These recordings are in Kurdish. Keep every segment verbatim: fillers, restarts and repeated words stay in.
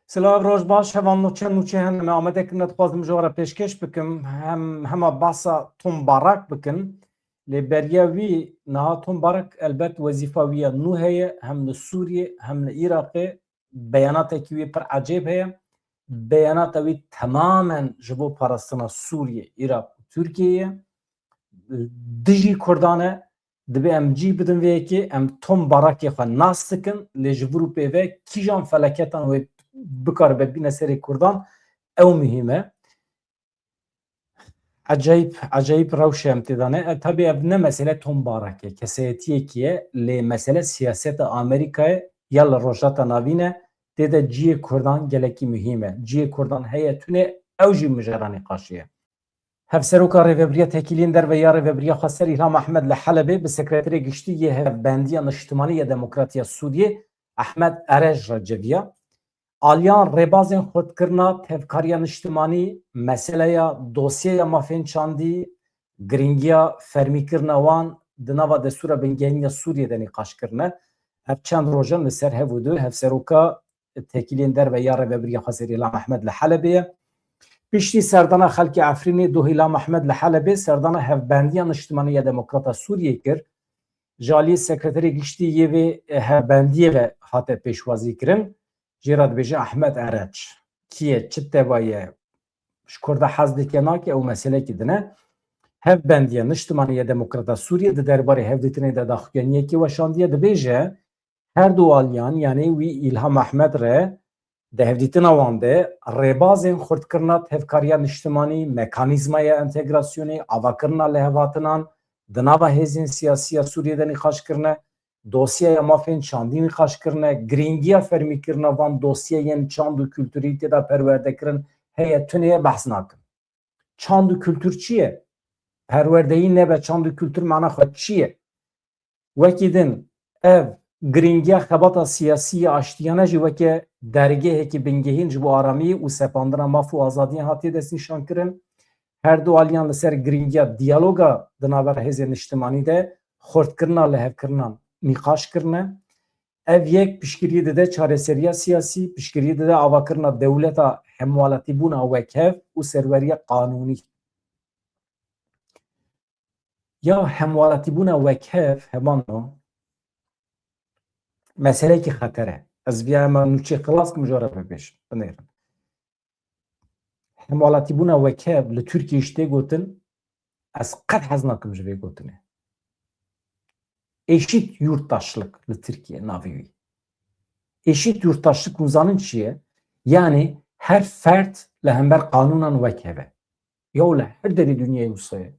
Silav, roj baş, heval nûçe nûçe hene me Amedê kirine, dixwazim ji we re pêşkêş bikim. Hem, hema behsa Tom Barak bikin. Lê beriya wî niha Tom Barak elbet wezîfa wî ya nû heye, hem li Sûriyê hem li Iraqê. Beyanatekî wî pir ecêb heye. Beyanata wî temamen ji bo parastina Sûriyê, Iraq û Tirkiyeyê ye. Dijî Kurdan e. Dibê em cî bidin vê yekê, em Tom Barakê xwe nas dikin, lê ji vir û pê ve kîjan feleketan wê bikaribe bîne serê Kurdan, ew muhîm e. Ecayîb, ecayîb rewşe em tê de ne. E, tabii ev ne mesele Tom Barak e, kesayetiyekî ye, lê mesele siyaseta Amerîkayê ya li Rojhilata Navîn e, tê de ciyê Kurdan gelekî muhîm e. Ciyê Kurdan heye tune, ew jî mijara nîqaşê ye. Hevseroka Rêvebiriya Tekîliyên Derve ya Rêvebiriya Xweser Îlham Ehmed li Helebê bi Sekreterê Giştî yê Hevbendiya Niştimanî ya Demokratiya Sûriyê Ehmed Erec re ceviya. Aliyan rêbazên xurtkirina tevkariya niştimanî, meseleya dosyeya mafên çandî, girîngiya fermîkirina wan di nava destûra bingehîn ya Sûriyê de nîqaş kirine. Ev çend roj in li ser hev û du hevseroka Tekîliyên Derve ya Rêvebiriya Xweser Îlham Ehmed li Helebê ye. Piştî serdana xelkê Efrînê doh Îlham Ehmed li Helebê serdana Hevbendiya Niştimanî ya Demokrata Sûriyê kir. Ji aliyê Sekreterê Giştî yê vê hevbendiyê ve hate pêşwazî kirin. Jê re dibêje Ehmed Ereç. Kî ye, çi teva ye, ji Kurda hez dike nake, ew meselekî din e. Hevbendiya Niştimanî ya Demokrata Sûriyê di derbarê hevdîtinê de daxuyaniyekê weşandiye, dibêje, her du aliyan, yanî wî Îlham Ehmed re di hevdîtina wan de rêbazên xurtkirina tevkariya niştimanî, mekanîzmaya entegrasyonê, avakirina lihevhatinan di nava hêzên siyasî ya Sûriyê de nîqaş kirine, dosyeya mafên çandî nîqaş kirine, girîngiya fermîkirina van dosyeyên çand û kulturî tê de perwerdekirin heye tune ye, behs nakin. Çand û kultur çi ye? Perwerdeyî nebe çand û kultur mana xwe çi ye? Wekî din ev girîngiya xebata siyasî ya aştiyane jî weke dergehekî bingehîn ji bo aramî û sepandina maf û azadiyan hatiye destnîşankirin. Her du aliyan li ser girîngiya diyaloga di navbera hêzên niştimanî de xurtkirina lihevkirinan nîqaş kirine. Ev yek piştgiriyê dide çareseriya siyasî, piştgiriyê dide avakirina dewleta hemwelatîbûna wekhev û serweriya qanûnî. Ya hemwelatîbûna wekhev, hevano, meseleyekî xeter e. Ez viya ema nûçê xilas kim ji we re bipêşim, binêrim. Hemwelatîbûna wekhev li Tirkiyê jî tê gotin, ez qet hez nakim ji vê gotinê. Eşit yurttaşlık li Tirkiye navê wî. Eşit yurttaşlık hûn zanin çi ye? Yanî her fert li hember qanûnan wekhev e. Ya li her derê dinyayê wisa ye.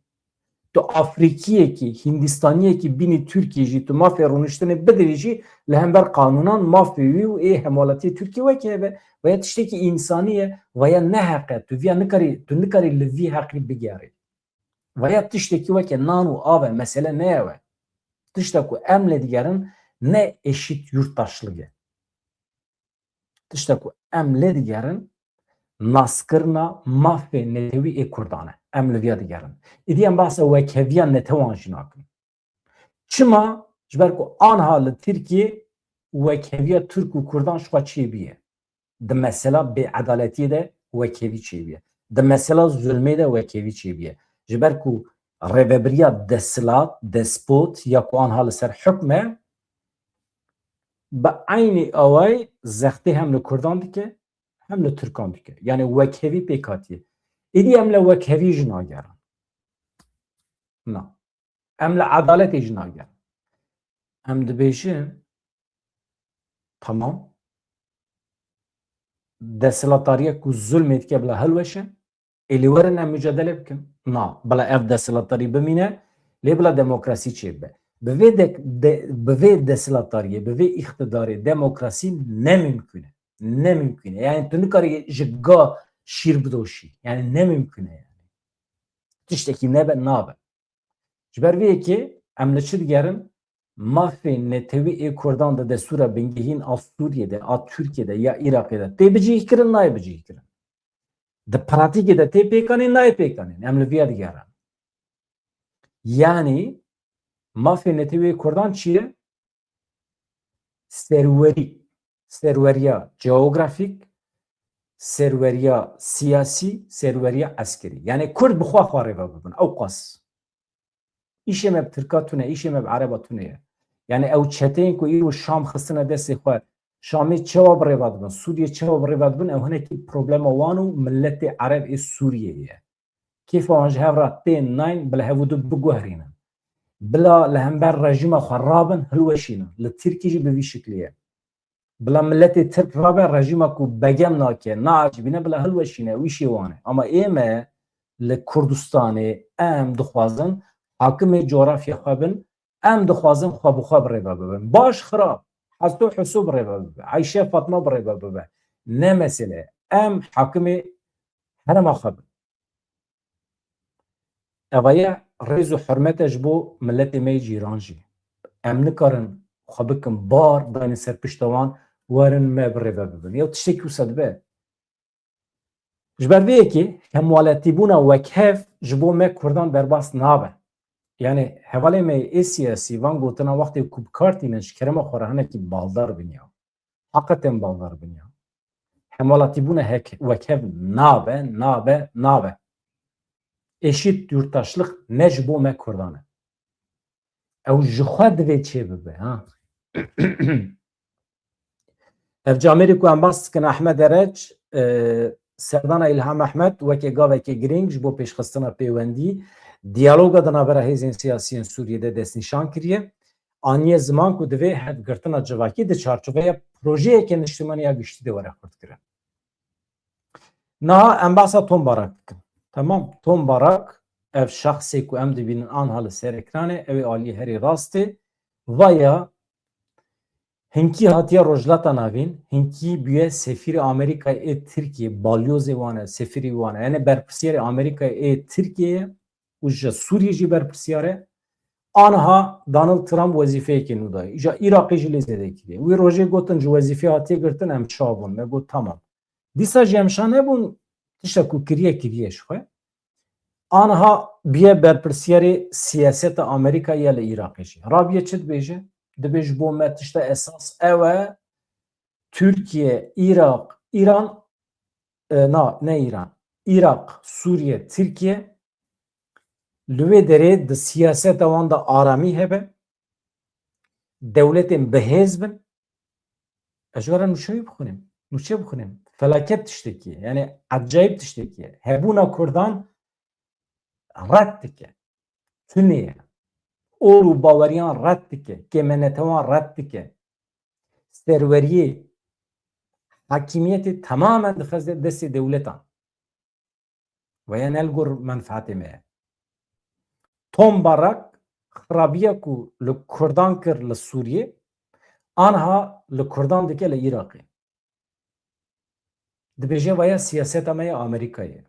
Tu Afrîkiyekî, Hindistaniyekî bînî Tirkiyê jî tu mafê rûniştinê bidirî jî li hember qanûnan mafê wî û ê hemwelatiyê Tirkiyê wekhev e. Veya tiştekî însanî ye, veya ne heq e. Tu viya nikarî, tu nikarî li vî heqî bigerî. Veya tiştekî weke nan û av e, mesele ne ew e. Tişta ku em lê digerin ne eşit yurttaşlık e. Tişta ku em lê digerin naskirina mafê netewî ê Kurdan e. Em li viya digerin. Îdî em behsa wekheviya netewan jî nakin. Çima? Ji ber ku anha li Tirkiyê wekheviya Tirk û Kurdan ji xwe çêbûye. Di mesela bêedaletiyê de wekhevî çêbûye. Di mesela zulmê de wekhevî çêbûye. Ji ber ku rêvebiriya desthilat, despot ya ku anha li ser hukm e, bi eynî awayî zextê hem li Kurdan dike, hem li Tirkan dike. Yanî wekhevî pêk hatiye. Êdî em li wekhevî jî nagerin. Na. Em li edaletê jî nagerin. Em dibêjin, tamam, desthilatdariya ku zulmê dike bila hilweşe, ê lê werin em mucadele bikin. Na, bila ev desthilatdarî bimîne, lê bila demokrasî çêbibe. Bi vê de, de, bi vê desthilatdariyê, bi vê îqtidarê demokrasî ne mimkûn e. Ne mimkûn e. Yanî tu nikarî ji ga şîr bidoşî. Yanî ne mimkûn e yanî. Tiştekî nebe, nabe. Ji ber vê yekê em li çi digerin? Mafê netewî ê Kurdan di destûra bingehîn a Sûriyê de, a Tirkiyê de, ya Iraqê de tê bicihîkirin, nayê bicihîkirin. Di pratîkê de tê pêkanîn, nayê pêkanîn. Em li viya digerin. Yanî mafê netewî ê Kurdan çi ye? Serwerî, serweriya jeografîk, serweriya siyasî, serweriya eskerî. Yani Kurd bi xwe xwe rêve bibin. Ew qas. Îşê me bi Tirka tune, îşê me bi Ereba tune ye. Yani ew çeteyên ku îro Şam xistine destê xwe, Şamê çawa bi rêve dibin, Sûriyê çawa bi rêve dibin, ew hinekî problema wan û miletê Ereb ê Sûriyê ye. Kêfa wan ji hev re tên nayên, bila hev û du biguherînin. Bila li hember rejîma xwe rabin, hilweşînin. Li Tirkî jî bi vî şiklî ye. Bila miletê Tirk rabe, rejîma ku begem nake, naecibîne, bila hilweşîne, wî şê wan e. Ama ê me li Kurdistanê em dixwazin hakimê coğrafya xwe bin, em dixwazin xwe bi xwe bi rêve bibin. Baş xirab, Heso Heso bi rêve bibe, Eyşe Fatma bi rêve bibe. Ne mesele. Em hakimê herema xwe bin. Eva ye rêz û hurmet e ji bo miletê me yê cîran jî. Em nikarin xwe bikin bar, daynin ser pişta wan, werin me bi rêve bibin. Ew tiştekî wisa dibe. Ji ber vê yekê hemwelatîbûna wekhev ji bo me Kurdan derbas nabe. Yani hevalê me yê siyasî van gotina wextê ku bi kar tînin ji kerema xwe re hinekî baldar biniya. Heqeten baldar biniya. Hemwelatîbûna hek-, wekhev nabe, nabe, nabe. Eşit yurttaşlık ne ji bo me Kurdan e. Ew ji xwe divê çêbibe, ha. Ev camêrê ku em bas dikin, Ehmed Ereç, e, serdana Îlham Ehmed weke gaveke girîng ji bo pêşxistina pêwendî, diyaloga di navbera hêzên siyasî yên Sûriyê de destnîşan kiriye. Aniye ziman ku divê hevgirtina civakî di çarçoveya projeyeke niştimanî ya giştî de were xurtkirin. Niha em behsa Tom Barak dikin. Tamam, Tom Barak, ev şexsê ku em dibînin anha li ser ekranê, ew ê aliyê herî rastê, vaya hinkî hatiye Rojhilata Navîn, hinkî bûye sefîrê Amerîkayê ê Tirkiyê, balyozê wan e, sefîrê wan e, yani berpirsiyarê Amerîkayê ê Tirkiyeyê û ji Sûriyê jî berpirsiyar e. Anha Donald Trump wezîfeyekê nû daye. Îja Iraqê jî lê zêde kiriye. Wî rojê gotin ji wezîfê hatiye girtin, em şa bûn. Me got tamam. Dîsa jî em şa nebûn, tişta ku kiriye, kiriye ji xwe. Anha bûye berpirsiyarê siyaseta Amerîkayê ya li Iraqê jî. Rabiye çi dibêje? Dibê ji bo me tişta esas ew e, Tirkiye, Iraq, Îran, e, na, ne Îran, Iraq, Sûriye, Tirkiye, li wê derê di siyaseta wan de aramî hebe, dewletên bihêz bin. Ez ji we re nûçeyê bixwînim. Nûçe bixwînim. Felaket tiştekî ye. Yani ecayîb tiştekî ye. Hebûna Kurdan red dike. Tunê ye. Ol û baweriyan red dike. Kêmenete wan red dike. Serweriyê, hakimiyetê temamen dixe destê dewletan. Ve ya ne li gor menfaatê me ye. Tom Barak xirabiya ku li Kurdan kir li Sûriyê, anha li Kurdan dike li Iraqê. Dibêje vaya siyaseta me ya Amerîkayê.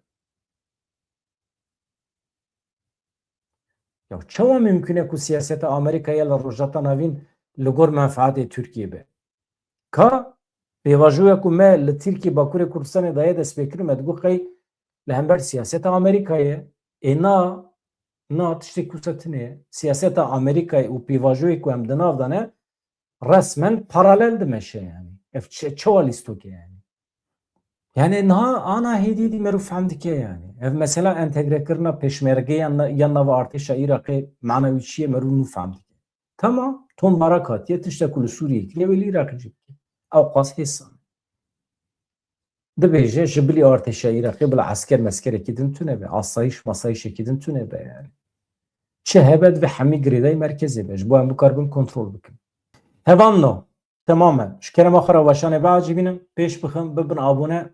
Ya çawa mimkun e ku siyaseta Amerîkayê li Rojhilata Navîn li gor menfaatê Tirkiyê be? Ka pêvajoya ku me li Tirkiye Bakurê Kurdistanê daye destpêkirin, me digot qey li hember siyaseta Amerîkayê. Ê na, na tiştê ku se tune ye. Siyaseta Amerîkayê û pêvajoyê ku em di nav de ne, resmen paralel dimeşe yani. Ev çi, çawa lîstok e yani? Yani niha ana hêdî dî merû fehm dike yani. Ev mesela entegrekirina pêşmergeyan na, ya nava artêşa Iraqê mana wî çi ye merû nû fehm dike. Tamam, Tom Barak hatiye tişta ku li Sûriyê kiriye wê li Iraqê jî bike. Ew qas hêsan. Dibêje ji bilî artêşa Iraqê bila esker meskerekî din tune be, asayîş masayîşekî din tune be yani. Çi hebe divê hemî girêdayî merkezê be, ji bo em bikaribin kontrol bikin. Hevalno, temamen, ji kerema xwe re weşanê biacibînin, pêş bixin, bibin abone,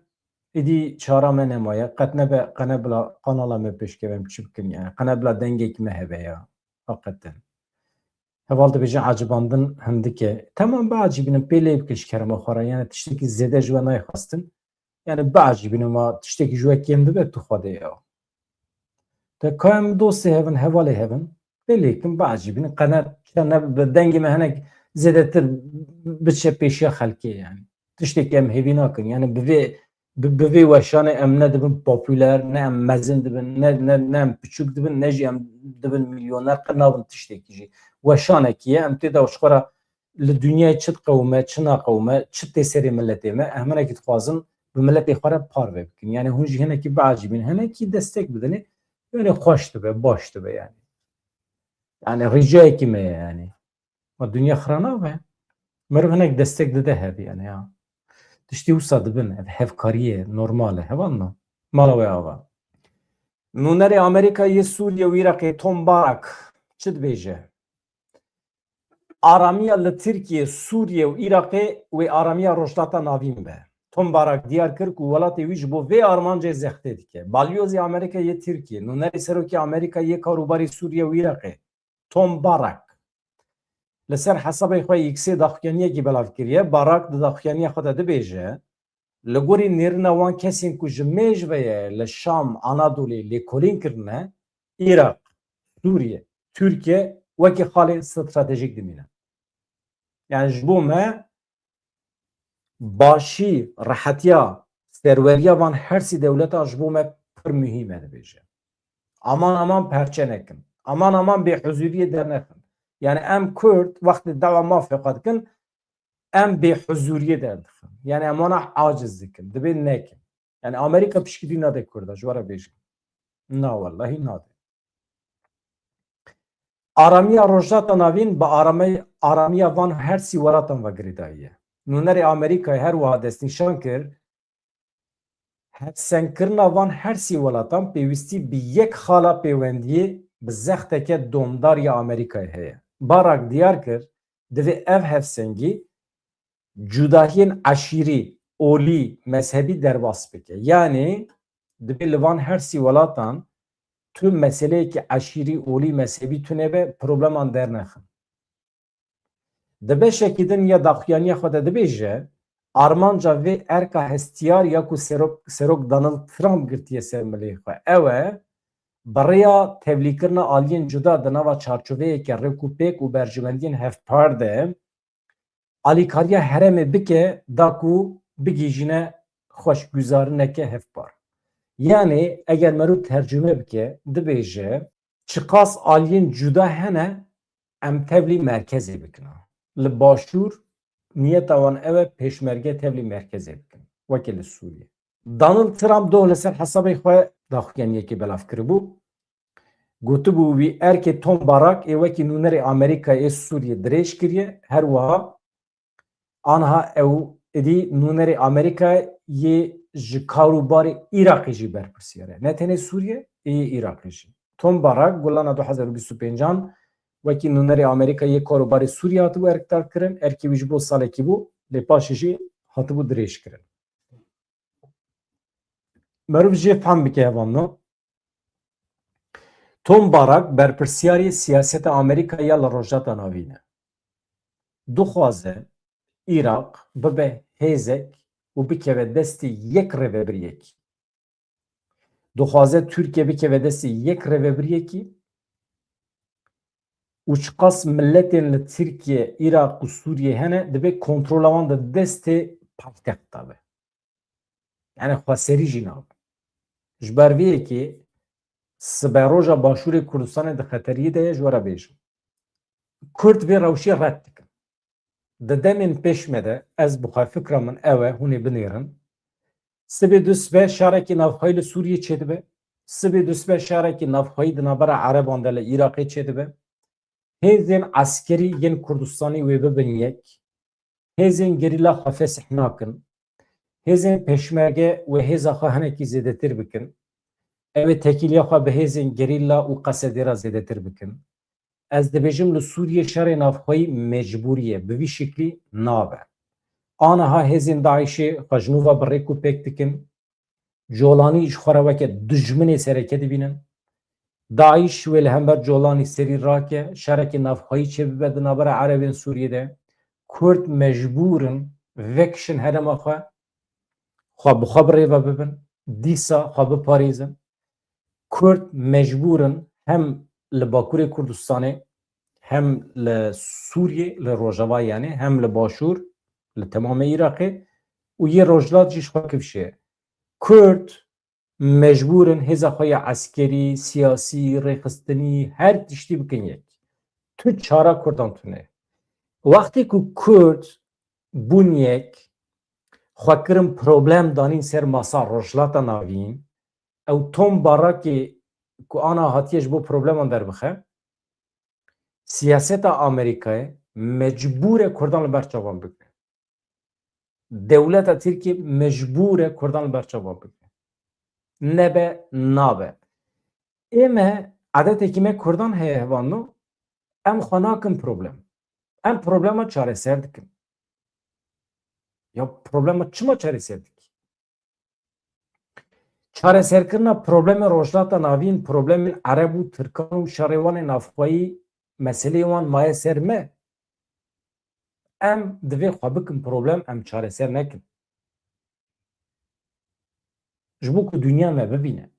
êdî çara me nemaye, qet nebe, qene bila kanala me pêşkeve, em çi bikin yani, qene bila dengek me hebe ya, heqeten. Heval dibêje ecibandin hindik e. Temam, biacibînin, pê lê bikin ji kerema xwe re. Yani tiştekî zêde ji we nayê xwestin. Yani biacibînin, ma tiştekî ji we kêm dibe tu Xwedê ya. Te ka em dostê hevin, hevalê hevin, pê lê kin, biacibînin. Qene çi ne bi dengê me hinek zêdetir biçe pêşiya xelkê yani. Tiştekî em hêvî nakin. Yani bi vê, bi, bi vê weşanê em ne dibin popüler, ne em mezin dibin, ne, ne, ne em piçûk dibin, ne jî em dibin milyoner, qe nabin tiştekî jî. Weşanekî ye, em tê de ji xwe re li dinyayê çi diqewime, çi naqewime, çi tê serê miletê me, em hinekî dixwazin bi miletê xwe re parve bikin. Yani hûn jî hinekî biecibîn, hinekî destek bidinê, yani xweş dibe, baş dibe yani. Yani ricayekî me ye yani. Ma dinya xira nabe. Meriv hinek destek dide hev yani ya. Tiştî wisa dibin, ev hevkariyê normal e, hevalno. Mala we ava. Nûnerê Amerîka yê Sûriye û Iraqê Tom Barak çi dibêje? Aramiya li Tirkiye, Sûriye û Iraqê wê aramiya Rojhilata Navîn be. Tom Barak diyar kir ku welatê wî ji bo vê armancê zextê dike. Balyozê Amerîka yê Tirkiye, nûnerê serokê Amerîka yê karûbarê Sûriye û Iraqê, Tom Barak, li ser hesabê xwe X-ê daxuyaniyekî belav kiriye. Barak di daxuyaniya xwe de dibêje, li gorî nêrina wan kesên ku ji mêj ve ye li Şam, Anadolê lêkolîn kirine, Iraq, Sûriye, Tirkiye wekî xalê stratejîk dimîne. Yani ji bo me başî, rehetiya, serweriya van her sî dewleta ji bo me pir muhîm e, dibêje. Aman aman perçe nekin. Aman aman bêhuzuriyê dernexin. Yani em Kurd wextê dawa mafê xwe dikin, em bêhuzuriyê derdixin. Yani em wana aciz dikin. Dibê nekin. Yani Amerîka piştgirî nade Kurda, ji we re bêjim. Na wellahî nade. Aramiya Rojhilata Navîn bi aramey-, aramiya van her sî welatan ve girêdayî ye. Nûnerê Amerîkayê her wiha destnîşan kir, hevsengkirina van her sî welatan pêwîstî bi yek xala pêwendiyê bi zexteke domdar ya Amerîkayê heye. Barak diyar kir, divê ev hevsengî cudahiyên eşîrî, olî, mezhebî derbas bike. Yanî divê li van her sî welatan tu meseleyekî eşîrî, olî, mezhebî tune be, probleman dernexin. Di beşekî din ya daxuyaniya xwe de dibêje, armanca vê erka hestiyar ya ku serok, serok Donald Trump girtiye ser milê xwe ew e, bi rêya tevlîkirina aliyên cuda di nava çarçoveyeke rêk û pêk û berjewendiyên hevpar de alîkariya herêmê bike da ku bigihîjîne xweşguzarineke hevpar. Yanî eger meriv tercûme bike, dibêje, çiqas aliyên cuda hene, em tevlî merkezê bikin. Li başûr niyeta wan ew e pêşmerge tevlî merkezê bikin, wekî li Sûriyê. Donald Trump doh li ser hesabê xwe daxuyaniyekê belav kiribû. Gotibû, wî erkê Tom Barak ê wekî nûnerê Amerîkayê ê Sûriyê dirêj kiriye. Her wiha aniha ew êdî nûnerê Amerîkayê yê ji kar û barê Iraqê jî berpirsiyar e. Ne tenê Sûriyê, ê yê Iraqê jî. Tom Barak, Gulana du hezar û bîst û pêncan wekî nûnerê Amerîkayê yê kar û barê Sûriyê hatibû erkdarkirin. Erkê wî ji bo salekî bû, lê paşê jî hatibû dirêjkirin. Meriv jê fehm bike hevalno. Tom Barak berpirsiyarê siyaseta Amerîka ya li Rojhilata Navîn e. Dixwaze Iraq bibe hêzek û bikeve destê yek rêvebiriyekî. Dixwaze Tirkiye bikeve destê yek rêvebiriyekî û çiqas miletên li Tirkiye, Iraq û Sûriyê hene, divê kontrola wan di destê paytexta be. Yani xweserî jî nabe. Ji ber vê yekê siberoja Başûrê Kurdistanê di xeteriyê de ye, ji we re bêjim. Kurd vê rewşê red dikin. Di demên pêş me de, ez bi xwe fikra min ew e, hûn ê binêrin. Sibê dusibe şarekî navxweyî li Sûriyê çêdibe. Sibê dusibe şarekî navxweyî di navbera Ereban de li Iraqê çêdibe. Hêzên eskerî yên Kurdistanê wê bibin yek. Hêzên gerîla xwe fesih nakin. Hêzên pêşmerge wê hêza xwe hinekî zêdetir bikin. Ew ê tekîliya xwe bi hêzên gerîla û qesedê re zêdetir bikin. Ez dibêjim, li Sûriyê şerê navxweyî mecbûrî ye, bi vî şiklî nabe. Aniha hêzên DAIŞê xwe ji nû ve bi rêk û pêk dikin. Colanî ji xwe re weke dijminê sereke dibînin. DAIŞ wê li hember Colanî serî rake, şerekê navxweyî çêbibe di navbera Erebên Sûriyê de. Kurd mecbûr in vekişin herêma xwe, xwe bi xwe bi rê ve bibin, dîsa xwe biparêzin. Kurd mecbûr in hem li Bakurê Kurdistanê, hem li Sûriyê, li Rojava, yanî hem li Başûr, li temamê Iraqê û yê Rojhilat jî ji xwe kifşê. Kurd mecbûr in hêza xwe ya eskerî, siyasî, rêxistinî, her tiştî bikin yek. Tu çara Kurdan tune. Wextê ku Kurd bûn yek, xwe kirin problem danîn ser masa Rojhilata Navîn, ew Tom Barakê ku ana hatiye ji bo probleman derbixe, siyaseta Amerîkayê mecbûr e Kurdan li ber çavan bigire. Dewleta Tirkiyê mecbûr e Kurdan li ber çavan bigire. Nebe nabe. Ê me, edetekî me Kurdan heye hevalno, em xwe nakin problem. Em problema çareser dikin. Ya problema çima çareser dikî? Çareserkirina problemê Rojhilata Navîn, problemên Ereb û Tirkan û şerê wan ê navxweyî, meseleyê wan maye ser me. Em divê xwe bikin problem, em çareser nekin. Ji bo ku dinya me bibîne.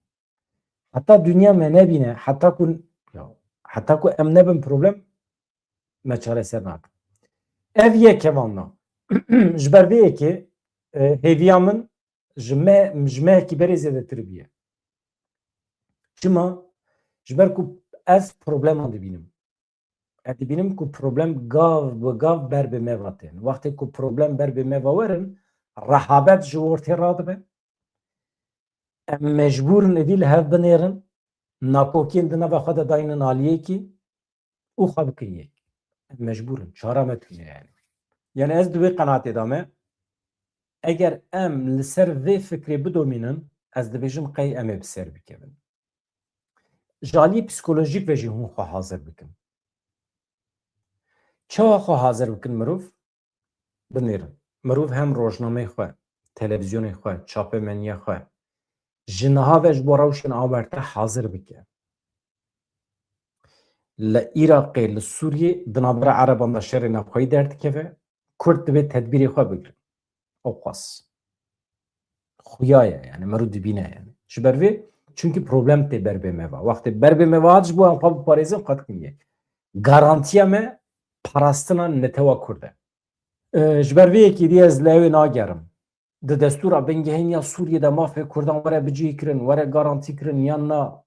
Heta dinya me nebîne, heta ku, ya, heta ku em nebin problem, me çareser nakin. Ev yek hevalno. Ji ber vê yekê, e, hêviya min ji me, ji mehekî berê zêdetir bûye. Çima? Ji ber ku ez probleman dibînim. Ez dibînim ku problem gav bi gav ber bi me ve tên. Wextê ku problem ber bi me ve werin, rehabet ji ortê radibe. Em mecbûr in êdî li hev binêrin, nakokiyên di nava xwe de daynin aliyekî û xwe bikin yek. Em mecbûr in. Çara me tune ye yani. Yani ez di wê qenaatê de me, eger em li ser vê fikrê bidomînin, ez dibêjim qey em ê bi ser bikevin. Ji aliyê psîkolojîk ve jî hûn xwe hazir bikin. Çawa xwe hazir bikin mirov? Binêrin. Mirov hem rojnameyê xwe, televîzyonê xwe, çapemeniya xwe ji niha ve ji bo rewşên awerte hazir bike. Li Iraqê, li Sûriyê, di navbera Ereban de şerê navxweyî derdikeve, Kurd divê tedbîrê xwe bigrin. Ew qas. Xuya ye, yani, meriv dibîne, yani. Ji ber vê, çunkî problem tê ber bê me va. Wextê ber bê me va hat, ji bo em xwe biparêzin, xwe dikin yek. Garantiya me parastina netewa Kurd e. E, ji ber vê yekê dî ez li ew ê nagerim. Di destûra bingehîn ya Sûriyê de mafê Kurdan were bicihkirin, were garantîkirin yan na?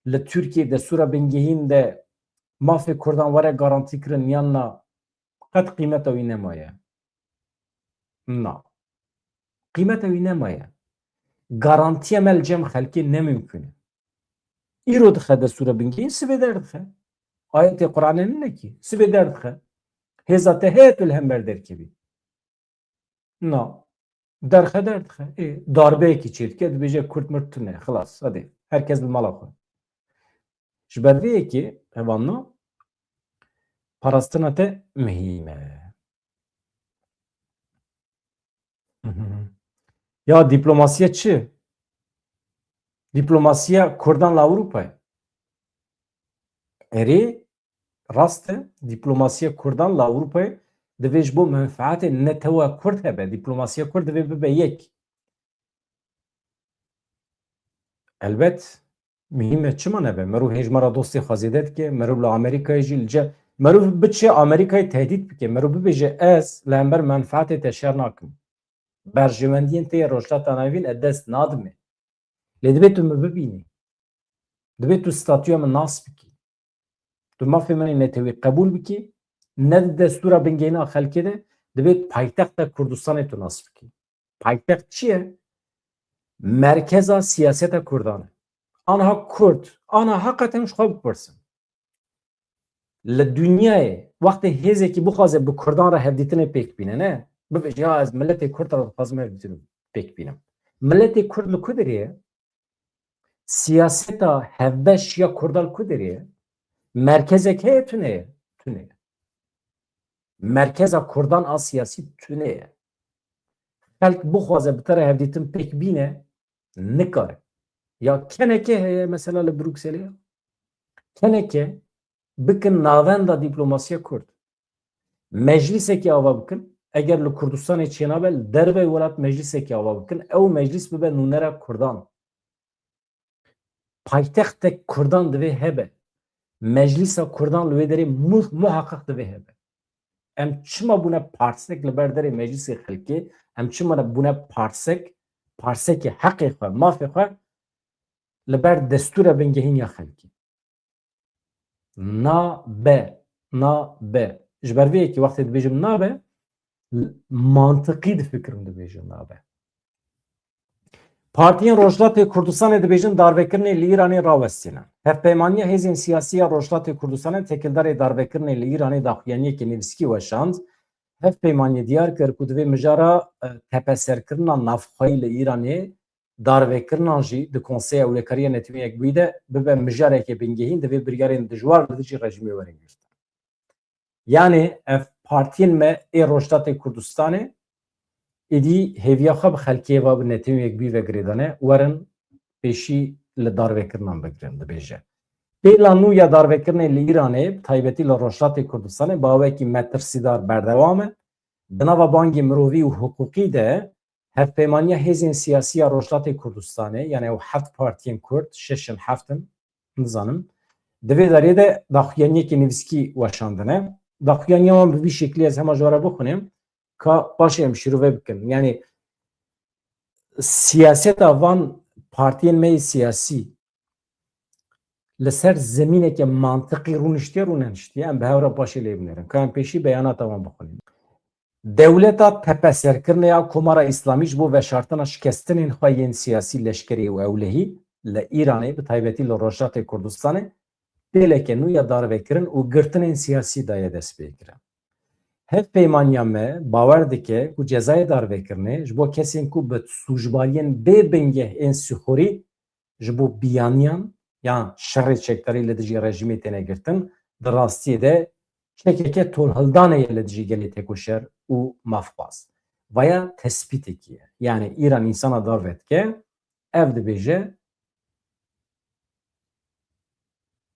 Li Tirkiyê destûra bingehîn de mafê Kurdan were garantîkirin yan na, qet qîmeta wî nemaye. Na. Qîmeta wî nemaye. Garantiya me li cem xelkê ne mimkun e. Îro dixe destûra bingehîn, sibê derdixe. Ayetê Qur'anê nine kî, sibê derdixe. Hêza te heye tu li hember derkevî. Na. Derxe derdixe. Ê, darbeyekî çêdike, dibêje Kurd mird tune. Xilas. Hadi. Her kes li mala xwe. Ji ber vê yekê, hevalno, parastina te muhîm e. Ya diplomasiya çi? Diplomasiya Kurdan li Ewropayê. Erê, rast e, diplomasiya Kurdan li Ewropayê divê ji bo menfaetê netewa Kurd hebe. Diplomasiya Kurd divê bibe yek. Elbet, muhîm e, çima nebe? Merû hêj me re dostê xwe zêde dike, merû li Amerîkayê jî li ce-, merû biçe Amerîkayê tehdît bike, merû bibêje, ez li hember menfaetê te şer nakim. Berjewendiyên te yê Rojhilata Navîn ez dest nadim ê. Lê divê tu min bibînî. Divê tu statûya min nas bikî. Tu mafê min ê netewî qebûl bikî, ne di destûra bingehîna xelkê de, divê paytexta Kurdistanê tu nas bikî. Paytext çi ye? Merkeza siyaseta Kurdan e. Aniha Kurd, aniha heqeten ji xwe bipirsin. Li dinyayê wextê hêzekî bixwaze bi Kurdan re hevdîtinê pêk bîne, ne? Bibêje, ya ez miletê Kurd re dixwazim hevdîtinê pêk bînim. Miletê Kurd li ku derê ye? Siyaseta hevbeş ya Kurdan li ku derê ye? Merkezek heye, tune ye? Tune ye. Merkeza Kurdan a siyasî tune ye. Xelk bixwaze bi te re hevdîtin pêk bîne, nikare. Ya keneke heye mesela li Brukselê ya. Keneke bikin navenda diplomasiya Kurd. Meclîsekî ava bikin. Eger li Kurdistanê çênabe, li derveyî welat meclîsekî ava bikin. Ew meclîs bibe nûnera Kurdan. Paytextek Kurdan divê hebe. Meclîsa Kurdan li wê derê mu-, muheqeq divê hebe. Em çima bûne parsek li ber derê meclîsê xelkê? Em çima bûne parsek, parsekê heqê xwe, mafê xwe li ber destûra bingehîn ya xelkê? Nabe, nabe. Ji ber vê yekê wextê dibêjim nabe, mantiqî difikirim, dibêjim nabe. Partiyên Rojhilatê Kurdistanê dibêjin darvekirinê li Îranê rawestîne. Hevpeymaniya hêzên siyasî ya Rojhilatê Kurdistanê têkildarê darvekirinê li Îranê daxuyaniyekê nivîskî weşand. Hevpeymaniyê diyar kir ku divê mijara, e, tepeserkirina navxweyî li Îranê, darvekirinan jî di Konseya Ewlekariya Netewên Yekbûyî de bibe mijareke bingehîn, divê biryarên dijwar li dijî rejîmê werin girtin. Yanî ev partiyên me ê Rojhilatê Kurdistanê êdî hêviya xwe bi xelkê ve, bi Netewên Yekbûyî ve girêdane, werin pêşî li darvekirinan bigirin, dibêje. Pêla nû ya darvekirinê li Îranê, bi taybetî li Rojhilatê Kurdistanê, bi awekî metirsîdar berdewam e. Di nava bangê mirovî û hiqûqî de, Hevpeymaniya Hêzên Siyasî ya Rojhilatê Kurdistanê, yanî ew heft partiyên Kurd, şeş in, heft in, nizanim, di vê derê de daxuyaniyekê nivîskî weşandine. Daxuyaniya wan bi vî şeklî ez hema ji we re bixwînim, ka paşê em şîrove bikin. Yanî siyaseta van partiyên me yê siyasî li ser zemîneke mantiqî rûniştiye, rûneniştiye, em bi hev re paşê lê binêrin. Ka em pêşî beyanata wan bixwînin. Dewleta tepeserkirinê ya Komara Îslamî ji bo veşartina şikestinên xwe yên siyasî, leşkerî û ewlehî li Îranê, bi taybetî li Rojhilatê Kurdistanê, pêleke nû ya darvekirin û girtinên siyasî daye destpêkirin. Hevpeymaniya me bawer dike ku cezayê darvekirinê ji bo kesên ku bi sûcbariyên bê bingeh ên sîxurî ji bo biyaniyan yan şerê çekdarî li dijî rejîmê têne girtin, di rastiyê de çekeke tolhildanê ye li dijî gelê têkoşer û mafxwaz. Vaya tespîtekî ye. Yanî Îran însana darve dike, ev dibêje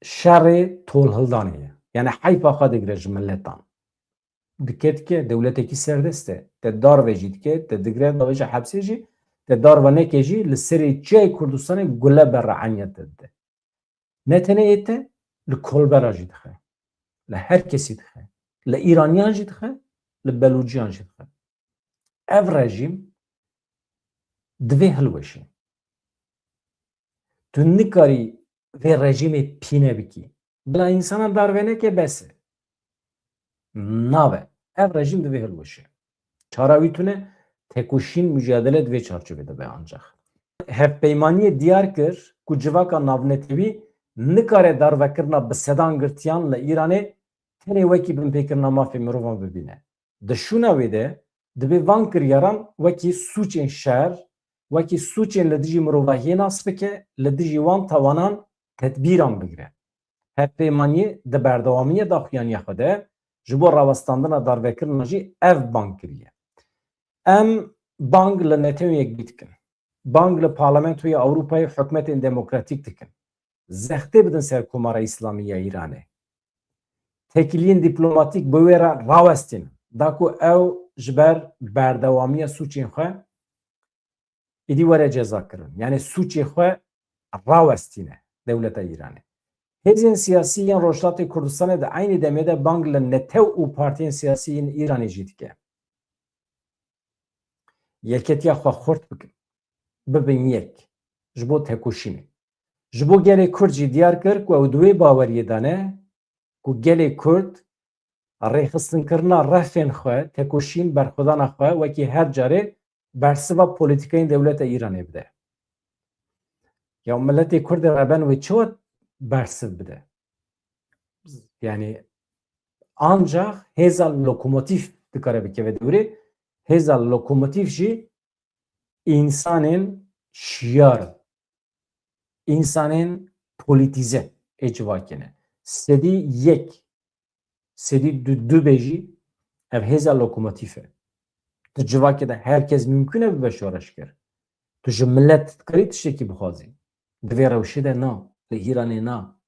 şerê tolhildanê ye. Yanî heyfa xwe digire ji miletan. Dike dike dewletekî serdest e. Te darve jî dike, te digre, davêje hepsê jî, te darve neke jî, li serê çiyayê Kurdistanê gule berre enya te dide. Ne tenê ê te, li kolbera jî dixe. Li her kesî dixe. Li Îraniyan jî dixe, li Belûciyan jî dixe. Ev rejîm divê hilweşe. Tu nikarî vê rejîmê pîne bikî. Bila însanan darve neke bes e. Nabe. Ev rejîm divê hilweşe. Çara wî tune, tekoşîn, mucadele di vê çarçovê de be ancax. Hevpeymaniyê diyar kir ku civaka navnetewî nikare darvekirina bi sedan girtiyan li Îranê tenê wekî binpêkirina mafê mirovan bibîne. Di şûna wê de divê van kiryaran wekî sûcên şer, wekî sûcên li dijî mirovahiyê nas bike, li dijî wan tawanan tedbîran bigire. Hevpeymaniyê di berdewamiya daxuyaniya xwe de ji bo rawestandina darvekirina jî ev bang kiriye. Em bang li Netewên Yekbûyî dikin. Bang li Parlamentoya Ewropayê û hikûmetên demokratîk dikin. Zextê bidin ser Komara Îslamî ya Îranê. Têkiliyên dîplomatîk bi wê re rawestînin, da ku ew ji ber berdewamiya sûcên xwe êdî were cezakirin. Yanî sûcê xwe rawestîne dewleta Îranê. Hêzên siyasî yên Rojhilatê Kurdistanê di eynî demê de bang li netew û partiyên siyasî yên Îranê jî dike. Yeketiya xwe xurt bikin. Bibin yek. Ji bo tekoşînê. Ji bo gelê Kurd jî diyar kir ku ew di wê baweriyê de ne ku gelê Kurd rêxistinkirina refên xwe, tekoşîn, berxwedana xwe wekî her carê bersiva polîtîkayên dewleta Îranê bide. Ya miletê Kurd ê reben wê çawa bersiv bide? Yanî ancax hêza lokomotîf dikare bikeve dewrê. Hêza lokomotîf jî însanên şiyar, însanên polîtîze ê civakê ne. Sedî yek, sedî du, du be jî ev hêza lokomotîf e. Di civakê de her kes mimkun e bibe şoreşger. Tu ji milet dikarî tiştekî bixwazî. Di vê rewşê de na, li Îranê na.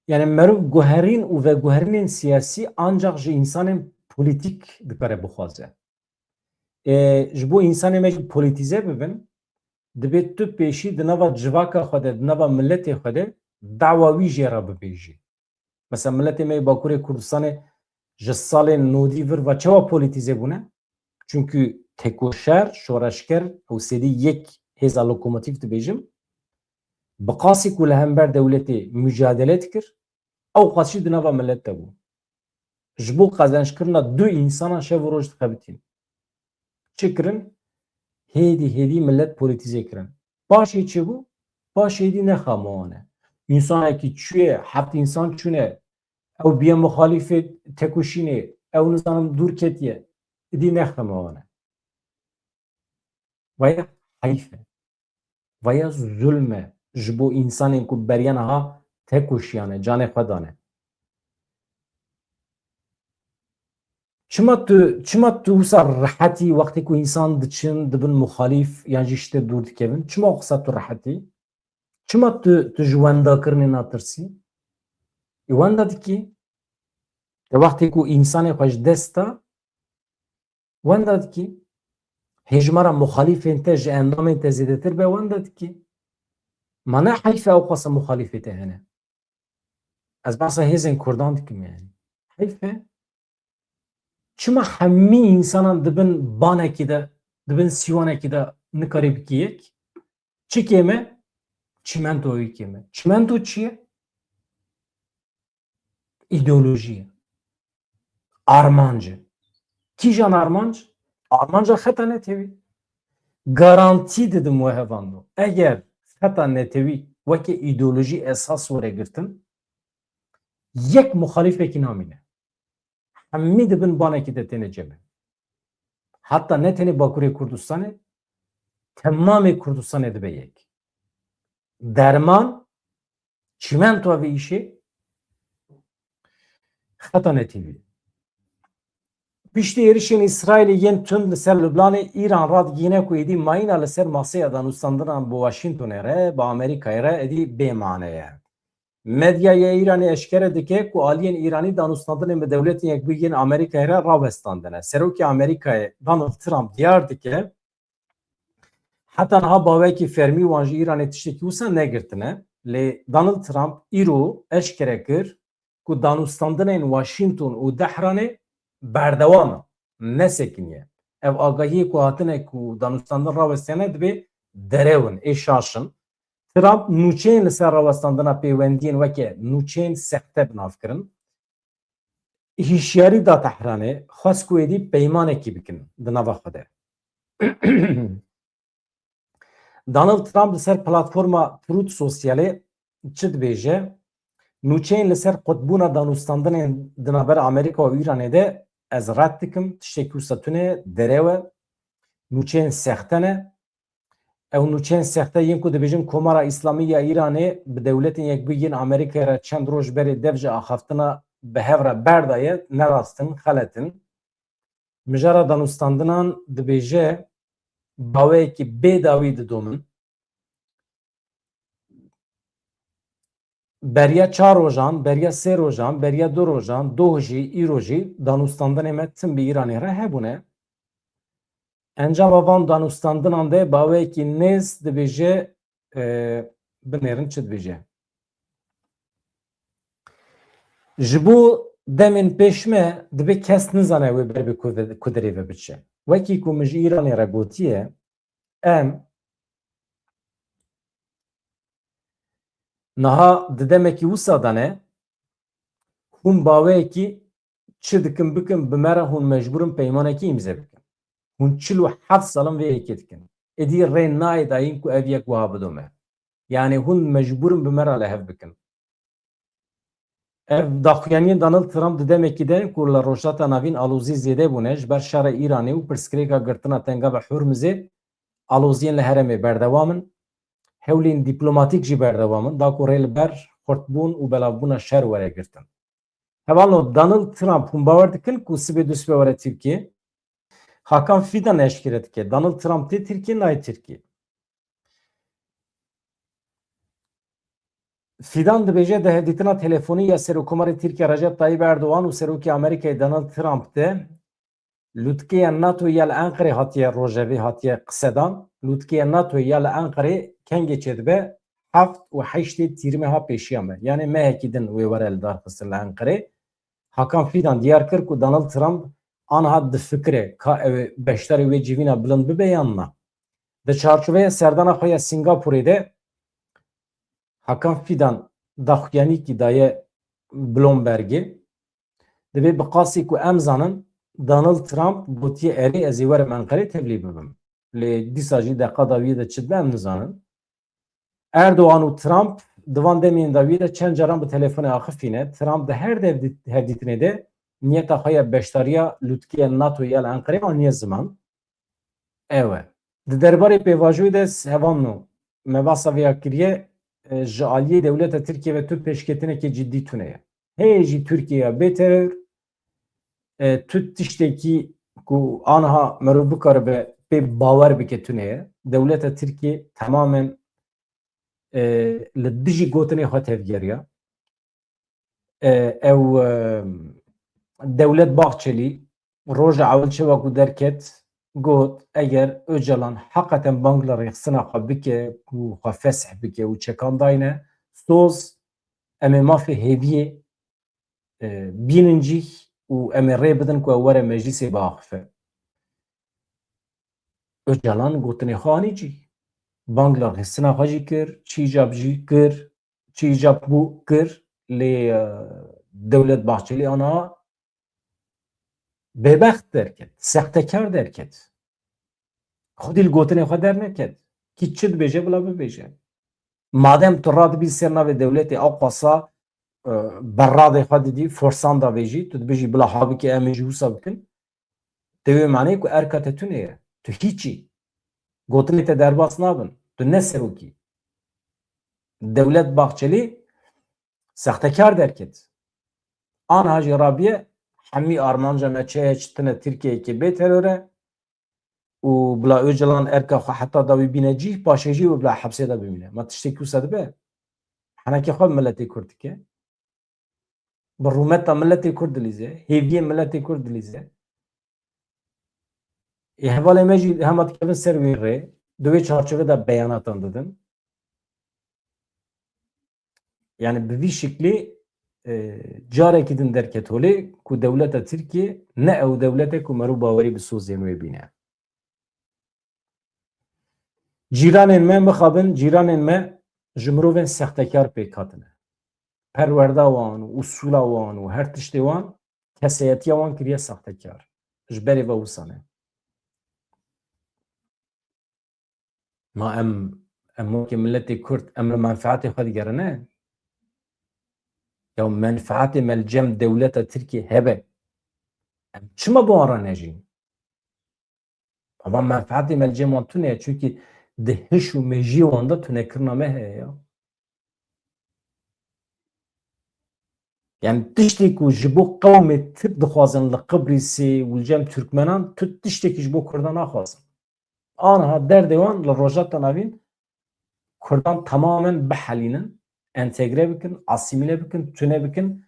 Yanî meriv guherîn û veguherînên siyasî ancax ji însanên polîtîk dikare bixwaze. E, ji bo însanê me jî polîtîze bibin, divê tu pêşî di nava civaka xwe de, di nava miletê xwe de dawa wî jê re bibêjî. Mesela miletê me yê Bakurê Kurdistanê ji salên nodî vir ve çawa polîtîze bûne? Çunkî tekoşer, şoreşger, ew sedî yek hêza lokomotîf dibêjim, bi qasî ku li hember dewletê mucadele dikir, ew qas jî di nava milet de bû. Ji bo qezençkirina du însana şev û roj dixebitîn. çi kirin? Hêdî hêdî millet polîtîze kirin. Paşê çi bû? Paşê êdî nexema wan e. Însanekî çûye, heft însan çûne, ew biye muxalîfê tekoşînê, ew nizanim dûr ketiye, êdî nexema wan e. Vaya heyf e. Vaya zulm e ji bo însanên ku beriya niha tekoşiyane, canê xwe dane. Çima tu, çima tu wisa rehetî wextê ku însan diçin, dibin muxalîf yan jî ji te dûr dikevin? Çima wisa tu rehetî? Çima tu, tu ji wendakirinê natirsî? Ê wenda dikî. Te wextê ku însanê xwe ji dest da, wenda dikî. Hêjmara muxalîfên te ji endamên te zêdetir be, wenda dikî. Ma ne heyf e ew qasa muxalîfê te hene? Ez behsa hêzên Kurdan dikim yani. Heyf e. Çima hemî însanan dibin banekî de, dibin sîwanekî de nikarî bikî yek? Çi kêm e? Çîmentoyî kêm e. Çîmento çi ye? Îdeolojî ye. Armanc e. Kîjan armanc? Armanca xeta netewî. Garantî didim we hevando. Eger xeta netewî weke îdeolojî esas were girtin, yek muxalîfekî namîne. Hemî dibin banekî de têne cem. Heta ne tenê Bakurê Kurdistanê, temamê Kurdistanê dibe yek. Derman, çîmento vê îşê, xeta netewî. Piştî êrişên Îsraîlê yên tund li ser Lubnanê, Îran radigihîne ku êdî mayîna li ser maseya danûstandinan bi Washingtonê re, bi Amerîkayê re êdî bê mane ye. Medyaya Îranê eşkere dike ku aliyên Îranî danûstandinên bi Dewletên Yekbûyî yên Amerîkayê re rawestandine. Serokê Amerîkayê Donald Trump diyar dike, heta niha baweyekî fermî wan ji Îranê tiştekî wisa negirtine. Lê Donald Trump îro eşkere kir ku danûstandinên Washington û Dehranê berdewam in, nesekiniye. Ev agahiyê ku hatine ku danûstandin rawestiyane dibê derew in, ê şaş in. Trump nûçeyên li ser rawestandina pêwendiyên weke nûçeyên sexte bi nav kirin. Hişyarî da Tehranê, xwest ku êdî peymanekî bikin di nava xwe de. Donald Trump li ser platforma Truth Socialê çi dibêje? Nûçeyên li ser qutbûna danûstandinên di navber Amerîka û Îranê de ez red dikim, tiştekî wisa tune, derew e, nûçeyên sexte ne. Ew nûçeyên sexte yên ku dibêjin Komara Îslamî ya Îranê bi Dewletên Yekbûyî yên Amerîkayê re çend roj berê dev ji axaftina bi hev re berdaye, ne rast in, xelet in. Mijara danûstandinan dibêje baweyekî bê dawî didomin. Beriya çar rojan, beriya sê rojan, beriya du rojan, doh jî, îro jî danûstandinê me tim bi Îranê re hebûne. Encama van danûstandinan de baweyekî nêz dibêje, e, binêrin çi dibêje. Ji bo demên pêş me dibe kes nizane wê ber bi ku-, kudirê ve biçe. Wekî ku min ji Îranê re gotiye, em niha di demekî wisa de ne, hûn baweyekî çi dikin bikin, bi me re hûn mecbûr in peymanekî îmze bikin. Hûn çil û heft sal in vê yekê dikin. Êdî rê nayê dayîn ku ev yek wiha bidome. Yanî hûn mecbûr in bi me re li hev bikin. Ev daxuyaniyên Donald Trump di demekî de ku li Rojhilata Navîn alozî zêde bûne ji ber şerê Îranê û pirsgirêka girtina tengava Hurmizê, aloziyên li herêmê berdewam in. Hewlên dîplomatîk jî berdewam in, da ku rê li ber xurtbûn û belavbûna şer were girtin. Hevalno, Donald Trump, hûn bawer dikin ku sibê dusibê were Tirkiyê? Hakan Fidan eşkere dike. Donald Trump tê Tirkiyê, nayê Tirkiyê. Fidan dibêje, di hevdîtina telefonî ya Serokkomarê Tirkiye Recep Tayyip Erdogan û Serokê Amerîkayê Donald Trump de lûtkeya NATO ya li Enqerê hatiye rojevê hatiye qisedan. Lûtkeya NATO ya li Enqerê kengê çêdibe? Heft û heştê Tîrmeha pêşiya me. Yanê mehekî din wê were li dar xistin li Enqerê. Hakan Fidan diyar kir ku Donald Trump aniha difikire ka ew ê beşdarî wê civîna bilind bibe yan na. Di çarçoveya serdana xwe ya Singapurê de Hakan Fidan daxuyanîkî daye Bloombergê. Divê bi qasî ku em zanin, Donald Trump gotiye, "Erê, ez ê werim Enqerê tevlî bibim." Lê dîsa jî deqa dawiyê de çi dibe em nizanin. Erdogan û Trump di van demên dawiyê de çend caran bi telefonê axifîne. Trump di her dev-, hevdîtinê de niyeta xwe ya beşdariya lûtkeya NATO ya li Enqerê aniye ziman. Ew e. Di derbarê pêvajoyê de s-, hevalno, me behsa vê ya kiriye, e, ji aliyê dewleta Tirkiye ve tu pêşketinekê cidî tune ye. Heye jî Tirkiyeya bê teror, e, tu tiştekî ku aniha merov bikaribe pê bawer bike tune ye. Dewleta Tirkiye temamen, e, li dijî gotinê xwe tevgeriya. E, ew, e, Dewlet Bahçelî roja ewil çawa ku derket, got, eger Ocalan heqeten bang li rêxistina xwe bike, ku xwe fesh bike û çekan dayne, soz, em ê mafê hêviyê, e, bînin cîh û em ê rê bidin ku ew were meclîsê biaxife. Ocalan gotinê xwe anî cî. Bang li rêxistina xwe jî kir, çi îcab jî kir, çi îcab bû kir, lê, e, Dewlet Bahçelî ana bêbext derket, sextekar derket. Xwedî li gotinê xwe derneket. Kî çi dibêje, bila bibêje. Madem tu radibî ser navê dewletê, ew qasa, e, berradê xwe didî, forsan davêjî, tu dibêjî, "Bila ha bike, em ê jî wisa bikin." Tê wê maneyê ku erka te tune ye. Tu hîç î. Gotinê te derbas nabin. Tu ne serokî. Dewlet Bahçelî sextekar derket. Aniha jî rabiye, hemî armanca me çi ye, çi tune, Tirkiyeyekê bê teror e û bila Ocalan erka xwe heta dawî bîne cîh, paşê jî wê bila hepsê de bimîne. Ma tiştekî wisa dibe? Henekê xwe miletê Kurd dike. Bi rûmeta miletê Kurd dilîze, hêviyê miletê Kurd dilîze. Ê hevalê me jî hema dikevin ser wê rê, di wê çarçovê de beyanatan didin. Yani bi vî şiklî, e, carekî din derket holê ku dewleta Tirkiye ne ew dewlet e ku merû bawerî bi sozên wê bîne. Cîranên me mixabin, cîranên me ji mirovên sextekar pêk hatine. Perwerda wan û usûla wan û her tiştê wan, keseyetiya wan kiriye sextekar. Ji berê ve wisa ne. Ma em, em wekî miletê Kurd, em li menfeetê xwe digerine? Ya menfeetê me li cem dewleta Tirkiyê hebe, em çima bi wan re nejîn? Ama menfeetê me li cem wan tune ye, çunkî di hiş û mejiyê wan de tunekirina me heye ya. Yani tiştê ku ji bo qewmê Tirk dixwazin li Qibrîsê û li cem Tirkmenan, tu tiştekî ji bo Kurdan naxwazin. Aniha derdê wan li Rojhilata Navîn Kurdan temamen bihelînin, entegre bikin, asîmîle bikin, tune bikin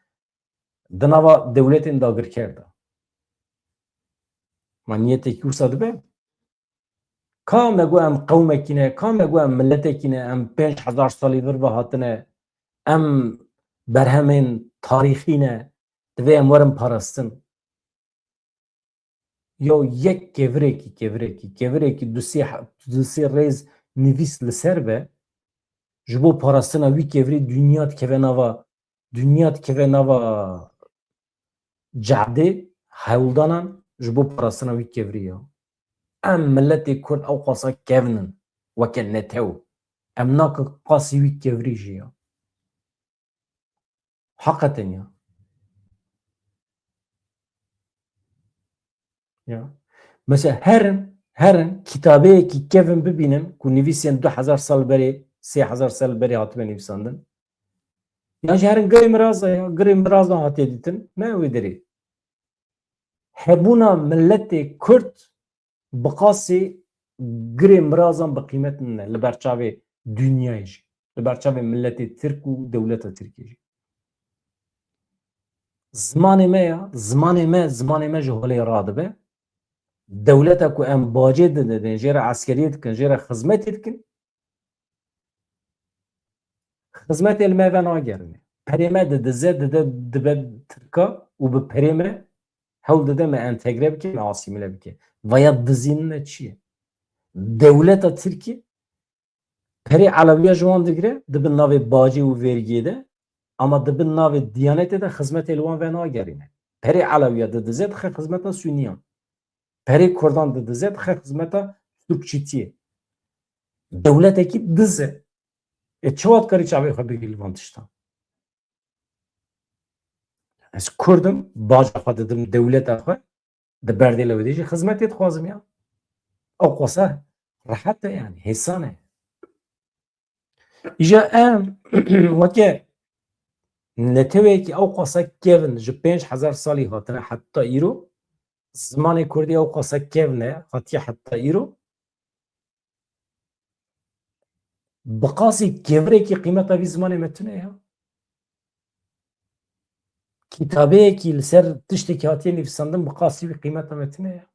di nava dewletên dagirker de. Ma niyetekî wisa dibe? Ka me got em qewmekî ne, ka me got em miletekî ne, em pênc hezar salî vir ve hatine, em berhemên tarîxî ne, divê em werin parastin. Ya yek kevirekî, kevirekî, kevirekî du sê he-, du sê rêz nivîs li ser be, ji bo parastina wî kevirî dinya dikeve nava, dinya dikeve nava cadê hewldanan ji bo parastina wî kevirî ya. Em miletê Kurd ew qasa kevn in, weke netew. Em nakin qasî wî kevirî jî ya. Heqeten ya. Ya. Mesela herin, herin kitabeyekî kevin bibînin ku nivîsên du hezar sal berê, sê hezar sal berê hatibe nivîsandin. Ya jî herin girê miraza ya, girê miraza hatiye dîtin, ne wê derê. Hebûna miletê Kurd bi qasî girê mirazan bi qîmet nîne li ber çavê dinyayê jî, li ber çavê miletê Tirk û dewleta Tirkiyê jî. Zimanê me ya, zimanê me, zimanê me ji holê radibe. Dewleta ku em bacê didin, jê re eskeriyê dikin, jê re xizmetê dikin, xizmetê li me venagerîne. Perê me didize, dide, dibe Tirka û bi perê me hewl dide me entegre bike, me asîmîle bike. Vaya dizînine çi ye? Dewleta Tirkî perê elewiya ji wan digire, di bin navê bacê û vergiyê de, ama di bin navê diyanetê de xizmetê li wan venagerîne. Perê Elewiya didize dixe xizmeta Suniyan. Perê Kurdan didize dixe xizmeta Türkçitiyê. Dewletekî diz e. E, çawa dikarî çavê xwe bigirî li van tiştan? Ez Kurd im, baca xwe didim dewleta xwe, di berdê Lewidê jî xizmetê dixwazim ya. Ew qasa rehet e yani, hêsan e. Îja em weke netewekî ew qasa kevin ji pênc hezar salî hatine heta îro, zimanê kurdî ew qasa kevin e, hatiye heta îro, bi qasî kevirekî qîmeta vî zimanê me tune ya. Kitabeyekî li ser tiştekî hatiye nivîsandin bi qasî wî qîmeta me tune ya.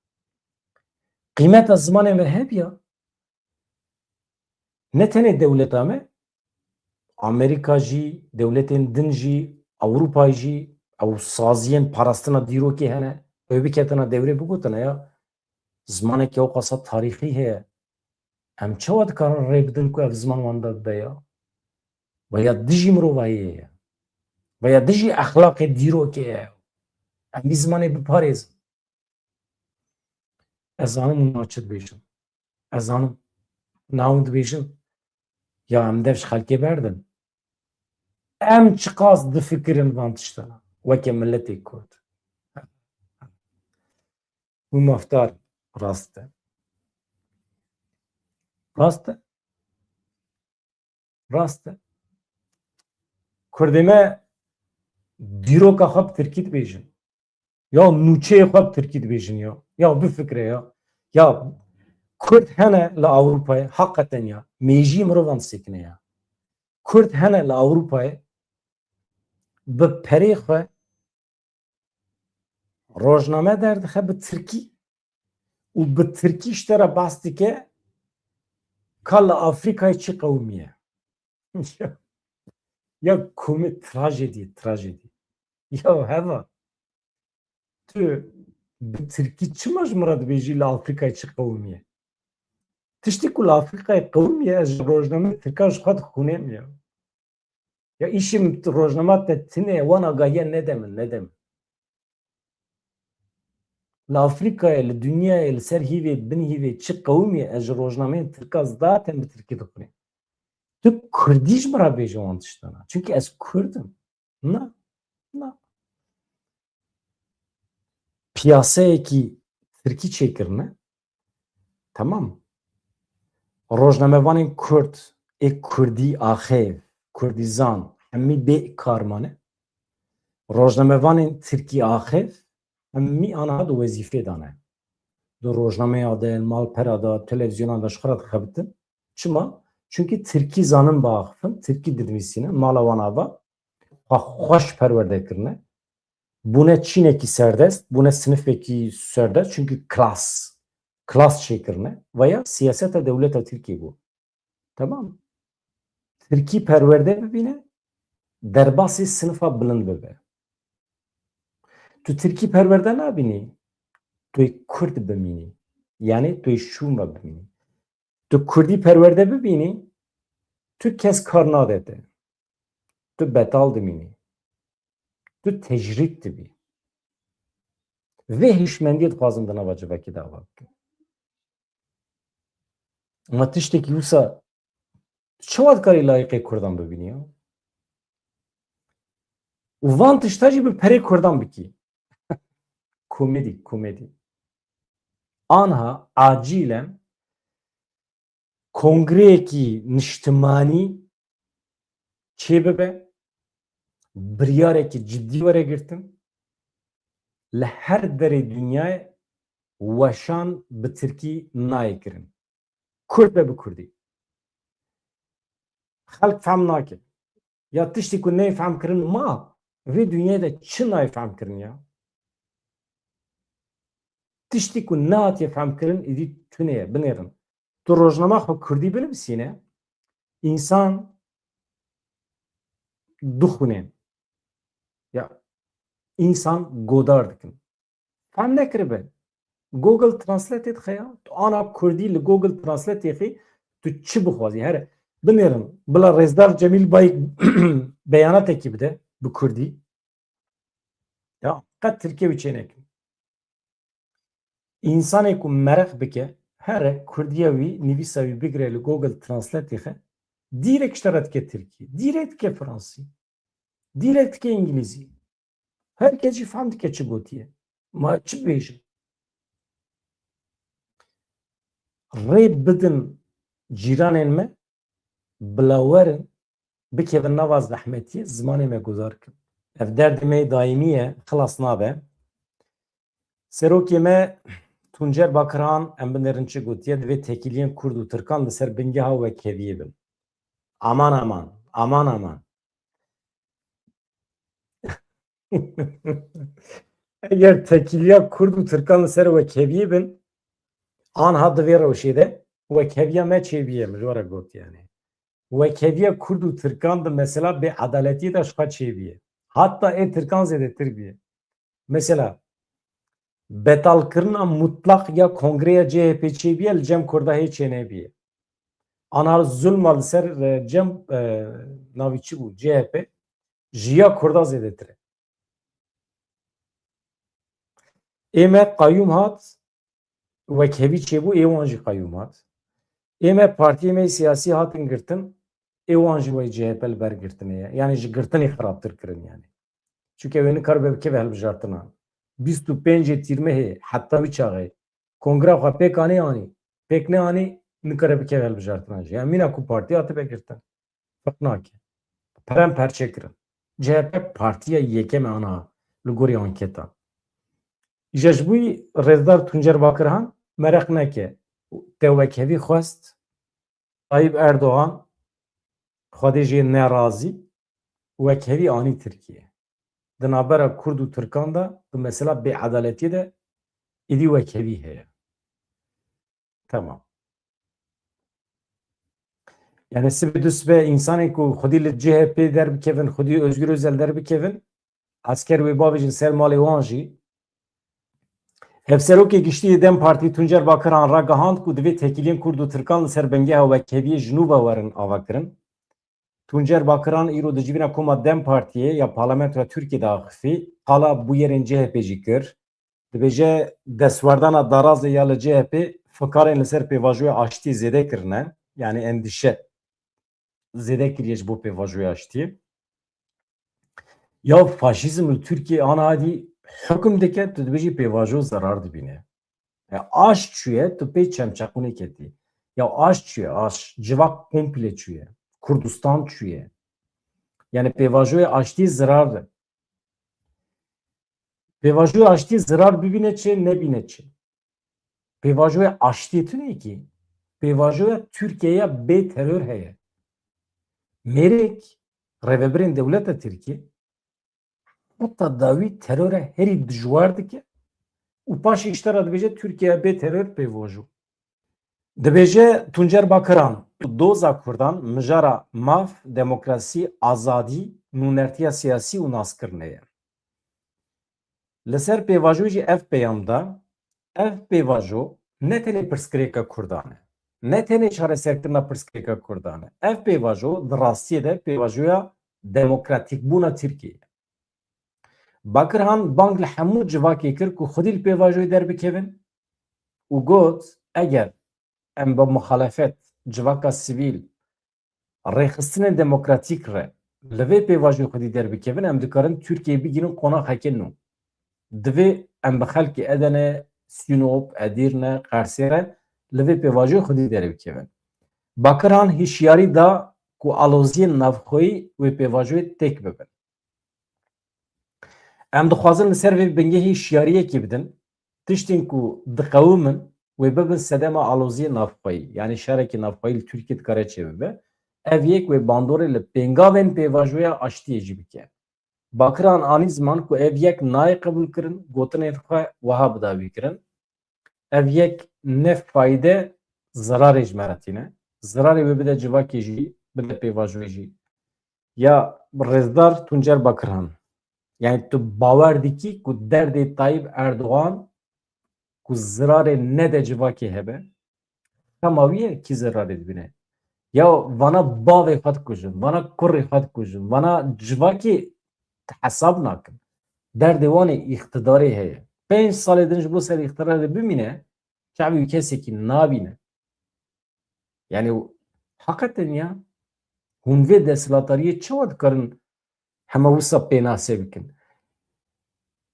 Qîmeta zimanê me hebiya. Ne tenê dewleta me, Amerîka jî, dewletên din jî, Ewropa jî, ew saziyên parastina dîrokê hene, ew biketina dewrê bigotine ya, zimanekî ew qasa tarîxî heye. Em çawa dikarin rê bidin ku ev ziman wan de bibe ya? Veya dijî mirovahiyê ye? Veya dijî exlaqê dîrokê ye? Em vî zimanê biparêzin. Ez zanim hûn çi dibêjin. Ez zanim, na hûn dibêjin, ya em dev ji xelkê berdin. Em çiqas difikirin van tiştana, weke miletê Kurd. Hûn mafdar, rast e. Rast e. Rast e. Kurdê me dîroka xwe bi tirkî dibêjin. Ya nûçeyê xwe bi tirkî dibêjin ya. Ya bifikre ya. Ya Kurd hene li Ewropayê, heqeten ya. Mêjiyê mirovan disekine ya. Kurd hene li Ewropayê bi perê xwe rojname derdixe bi tirkî û bi tirkî ji te re behs dike ka li Afrîkayê çi qewimiye. Ya, ya komê trajedî, trajedî. Ya heva. Tu bi tirkî çima ji min re dibêjî li Afrîkayê çi qewimiye? Tiştî ku li Afrîkayê qewimiye, ez ji rojnameyê tirka ji xwe dixwînim ya. Ya îşê min rojnama te tune, wan agahiya nede min, nede min. Li Afrîkayê, li dinyayê, li ser hîvê, bin hîvê çi qewimiye, ez ji rojnameyên tirka zaten bi tirkî dixwînim. Tu kurdî ji min re bêje wan tiştana. Çunkî ez kurd im. Na, na. Piyaseyekî tirkî çêkirine. Tamam. Rojnamevanên kurd, ê kurdî axêv, kurdîzan, hemî bê kar mane. Rojnamevanên tirkî axêv, hemî aniha di wezîfê de ne. Di rojnameya de, malpera de, televîzyona de ji xwe re dixebitin. Çima? Çunkî tirkî zanin biaxifin, tirkî dinivîsînin, mala wan ava, xwe xweş perwerde kirine. Bûne çînekî serdest, bûne sinifekî serdest, çunkî klas, klas çêkirine. Veya siyaseta dewleta Tirkiyê bû. Tamam. Tirkî perwerde bibîne, derbasî sinifa bilind bibe. Tu tirkî perwerde nabînî, tu yê kurd bimînî. Yanî tu yê şûn ve bimînî. Tu kurdî perwerde bibînî, tu kes kar nade te. Tu betal dimînî. Tu tecrîd dibî. Vê hişmendiyê dixwazim di nava civakê de ava bikim. Ma tiştekî wisa çawa dikarî layiqê kurdan bibînî ya? Û van tişta jî bi perê kurdan bikî. Komedî, komedî. Anha acilen kongreyekî niştimanî çêbibe, biryarekî cidî were girtin, li her derê dinyayê weşan bi tirkî nayê kirin. Kurd be bi kurdî. Xelk fehm nake. Ya tiştî ku neyê fehm kirin ma, vê dinyayê de çi nayê fehm kirin ya? Tiştî ku nehatiye fehm kirin, îdî tune ye, binêrin. Tu rojnama xwe kurdî binivîsîne, însan dixwînên. Ya, însan godar dikin. Fehm nekiribe. Google Translate dixe ya. Tu ana kurdî li Google Translate yexî, tu çi bixwazî? Here, binêrin. Bila Rêzdar Cemîl Bayik beyanatekî bide bi kurdî. Ya. Qet tirkê wî çê nekin. Însanê ku mereq bike, here kurdiya wî, nivîsa wî bigire li Google Translate-ê xe, dîrek ji te re dike tirkî, dîrek dike fransî, dîrek dike îngilîzî. Her kes jî fehm dike çi gotiye. Ma çi bibêjim? Rê bidin cîranên me, bila werin, bikevin nava zehmetiyê, zimanê me guhdar kin. Ev derdê me yê daîmî ye, xilas nabe. Serokê me Tuncer Bakirhan, em binêrin çi gotiye, divê têkiliyên Kurd û Tirkan li ser bingeha wekheviyê bin. Aman aman, aman aman. Eger têkiliya Kurd û Tirkan li ser wekheviyê bin, anha di vê rewşê de wekheviya me çêbûye, min ji we re got yani. Wekheviya Kurd û Tirkan di mesela bêedaletiyê de ji xwe çêbûye. Hatta ê Tirkan zêdetir bûye. Mesela, betalkirina mutlaq ya kongreya C H P çêbûye, li cem Kurda hê çênebûye. Ana zulma li ser, e, cem, e, navî çi bû? C H P ji ya Kurda zêdetir e. Ê me qayûm hat, wekhevî çêbû, ê wan jî qayûm hat. Ê me partiyê me siyasî hatin girtin, ê wan jî wê C H P li ber girtinê ye. Yani ji girtinê xirabtir kirin yani. Çunke wê nikaribe bikeve hilbijartina. Bîst û pêncê Tîrmehê heta wî çaxê kongreya xwe pêk anî anî, pêk neanî, nikare bikeve hilbijartina jî. Yani mîna ku partî hatibe girtin. Ferq nake. Peren perçe kirin. C H P partiya yekem e ana li gorî anketa. Îja ji bo wî Rêzdar Tuncer Bakirhan mereq neke. Te wekhevî xwest, Tayyip Erdogan, Xwedê jê nerazî, wekhevî anî Tirkiye. Di navbera Kurd û Tirkan de, di mesela bêedaletiyê de êdî wekhevî heye. Tamam. Yani sibê du sibê însanên ku xwedî li C H P derbikevin, xwedî Özgür Özel derbikevin, esker wê bavêjin ser malê wan jî. Hevserokê Giştî yê dem Partî Tuncer Bakiran ragihand ku divê têkiliyên Kurd û Tirkan li ser bingeha wekheviyê ji nû ve werin avakirin. Tuncer Bakiran îro di civîna koma dem Partiyê ya Parlamentoya Tirkiyê de axifî, qala bûyerên C H P jî kir. Dibêje, destwerdana darazê ya li C H P fikarên li ser pêvajoya aştiyê zêde kirine, yani endişe zêde kiriye ji bo pêvajoya aştiyê. Ya faşîzm li Tirkiyê ana hadî hukm dike, tu dibêjî pêvajo zerar dibîne. E, aşt çûye, tu pê çemçeqûnê ketî. Ya aşt çûye, aşt, civak komple çûye. Kurdistan çûye. Yani pêvajoya aştiyê zerar de. Pêvajoya aştiyê zerar bibîne çi, nebîne çi. Pêvajoya aştiyê tune kî. Pêvajoya Tirkiyeya bê teror heye. Mêrik, rêvebirên dewleta Tirkiye, heta dawî terora herî dijwar dike û paşê ji te re dibêje Tirkiyeya bê teror pêvajo. Dibêje Tuncer Bakiran, doza Kurdan mijara maf, demokrasî, azadî, nûnertiya siyasî û naskirinê ye. Li ser pêvajoyê jî ev peyam da, ev pêvajo ne tenê pirsgirêka Kurdan e, ne tenê çareserkirina pirsgirêka Kurdan e. Ev pêvajo di rastiyê de pêvajoya demokratîkbûna Tirkiyê ye. Bakirhan bang li hemû civakê kir ku xwedî li pêvajoyê derbikevin û got, eger em bi muxalefet, civaka sivîl, rêxistinên demokratîk re li vê pêvajoyê xwedî derbikevin, em dikarin Tirkiyeyê bigihînin qonaxeke nû. Divê em bi xelkê Edene, Sînop, Edîrne, Qersê re li vê pêvajoyê xwedî derbikevin. Bakirhan hişyarî da ku aloziyên navxweyî wê pêvajoyê têk bibin. Em dixwazin li ser vê bingehî şiyariyekê bidin, tiştên ku diqewimin wê bibin sedema aloziyê navxweyî, yanî şerekî navxweyî li Tirkiyê dikare çêbibe. Ev yek wê bandorê li pêngavên pêvajoya aştiyê jî bike. Bakiran anî ziman ku ev yek nayê qebûlkirin, gotinên xwe wiha bi dawî kirin. Ev yek ne fayde, zerarê ji me re tîne. Zerarê wê bide civakê jî, bide pêvajoyê jî. Ya Rêzdar Tuncer Bakirhan. Yani tu bawer dikî ku derdê Tayyip Erdogan ku zirarê nede civakê hebe, xema wî ye, kî zirarê dibîne? Ya vana bavê xwe dikujin, vana kurê xwe dikujin, vana civakê hesab nakin. Derdê wan ê îqtidarê heye. Pênc salê din ji bo ser îqtidarê bimîne, çavê wî kesekî nabîne. Yani heqeten ya hûn vê desthilatariyê çawa dikarin hema wisa pênase bikin?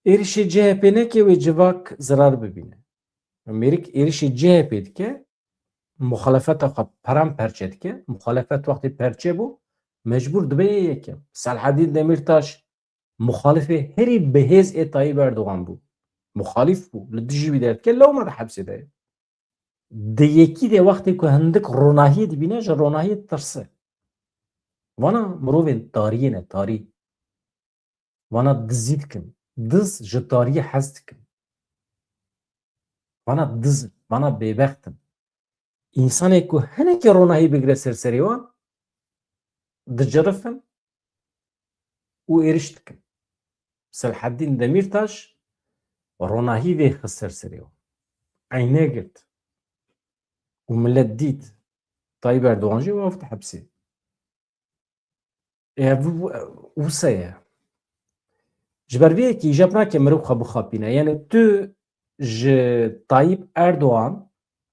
Êrişê C H P neke wê civak zirar bibîne. Mêrik êrişê C H P dike, muxalefeta xwe peran perçe dike. Muxalefet wextê perçe bû, mecbûr dibe yê yekem. Selahedîn Demîrtaş muxalifê herî bihêz ê Tayyip Erdogan bû. Muxalîf bû, li dijî wî derdike, lewma di hepsê de ye. Di yekî de wextê ku hindik ronahiyê dibîne, ji ronahiyê ditirse. Vana mirovên tariyê ne, tarî. Vana dizî dikin. Diz ji tariyê hez dikin. Vana diz in, vana bêbext in. Însanê ku hinekî ronahî bigire ser serê wan, dicirifin û êriş dikin. Selahedîn Demîrtaş ronahî vê xist ser serê wan. Eyne girt. Û milet dît. Tayyip Erdogan jî û avt hepsê. Ev wisa ye. Ji ber vê yekê îcab nake mirov xwe bixapîne. Yani tu ji Tayyip Erdogan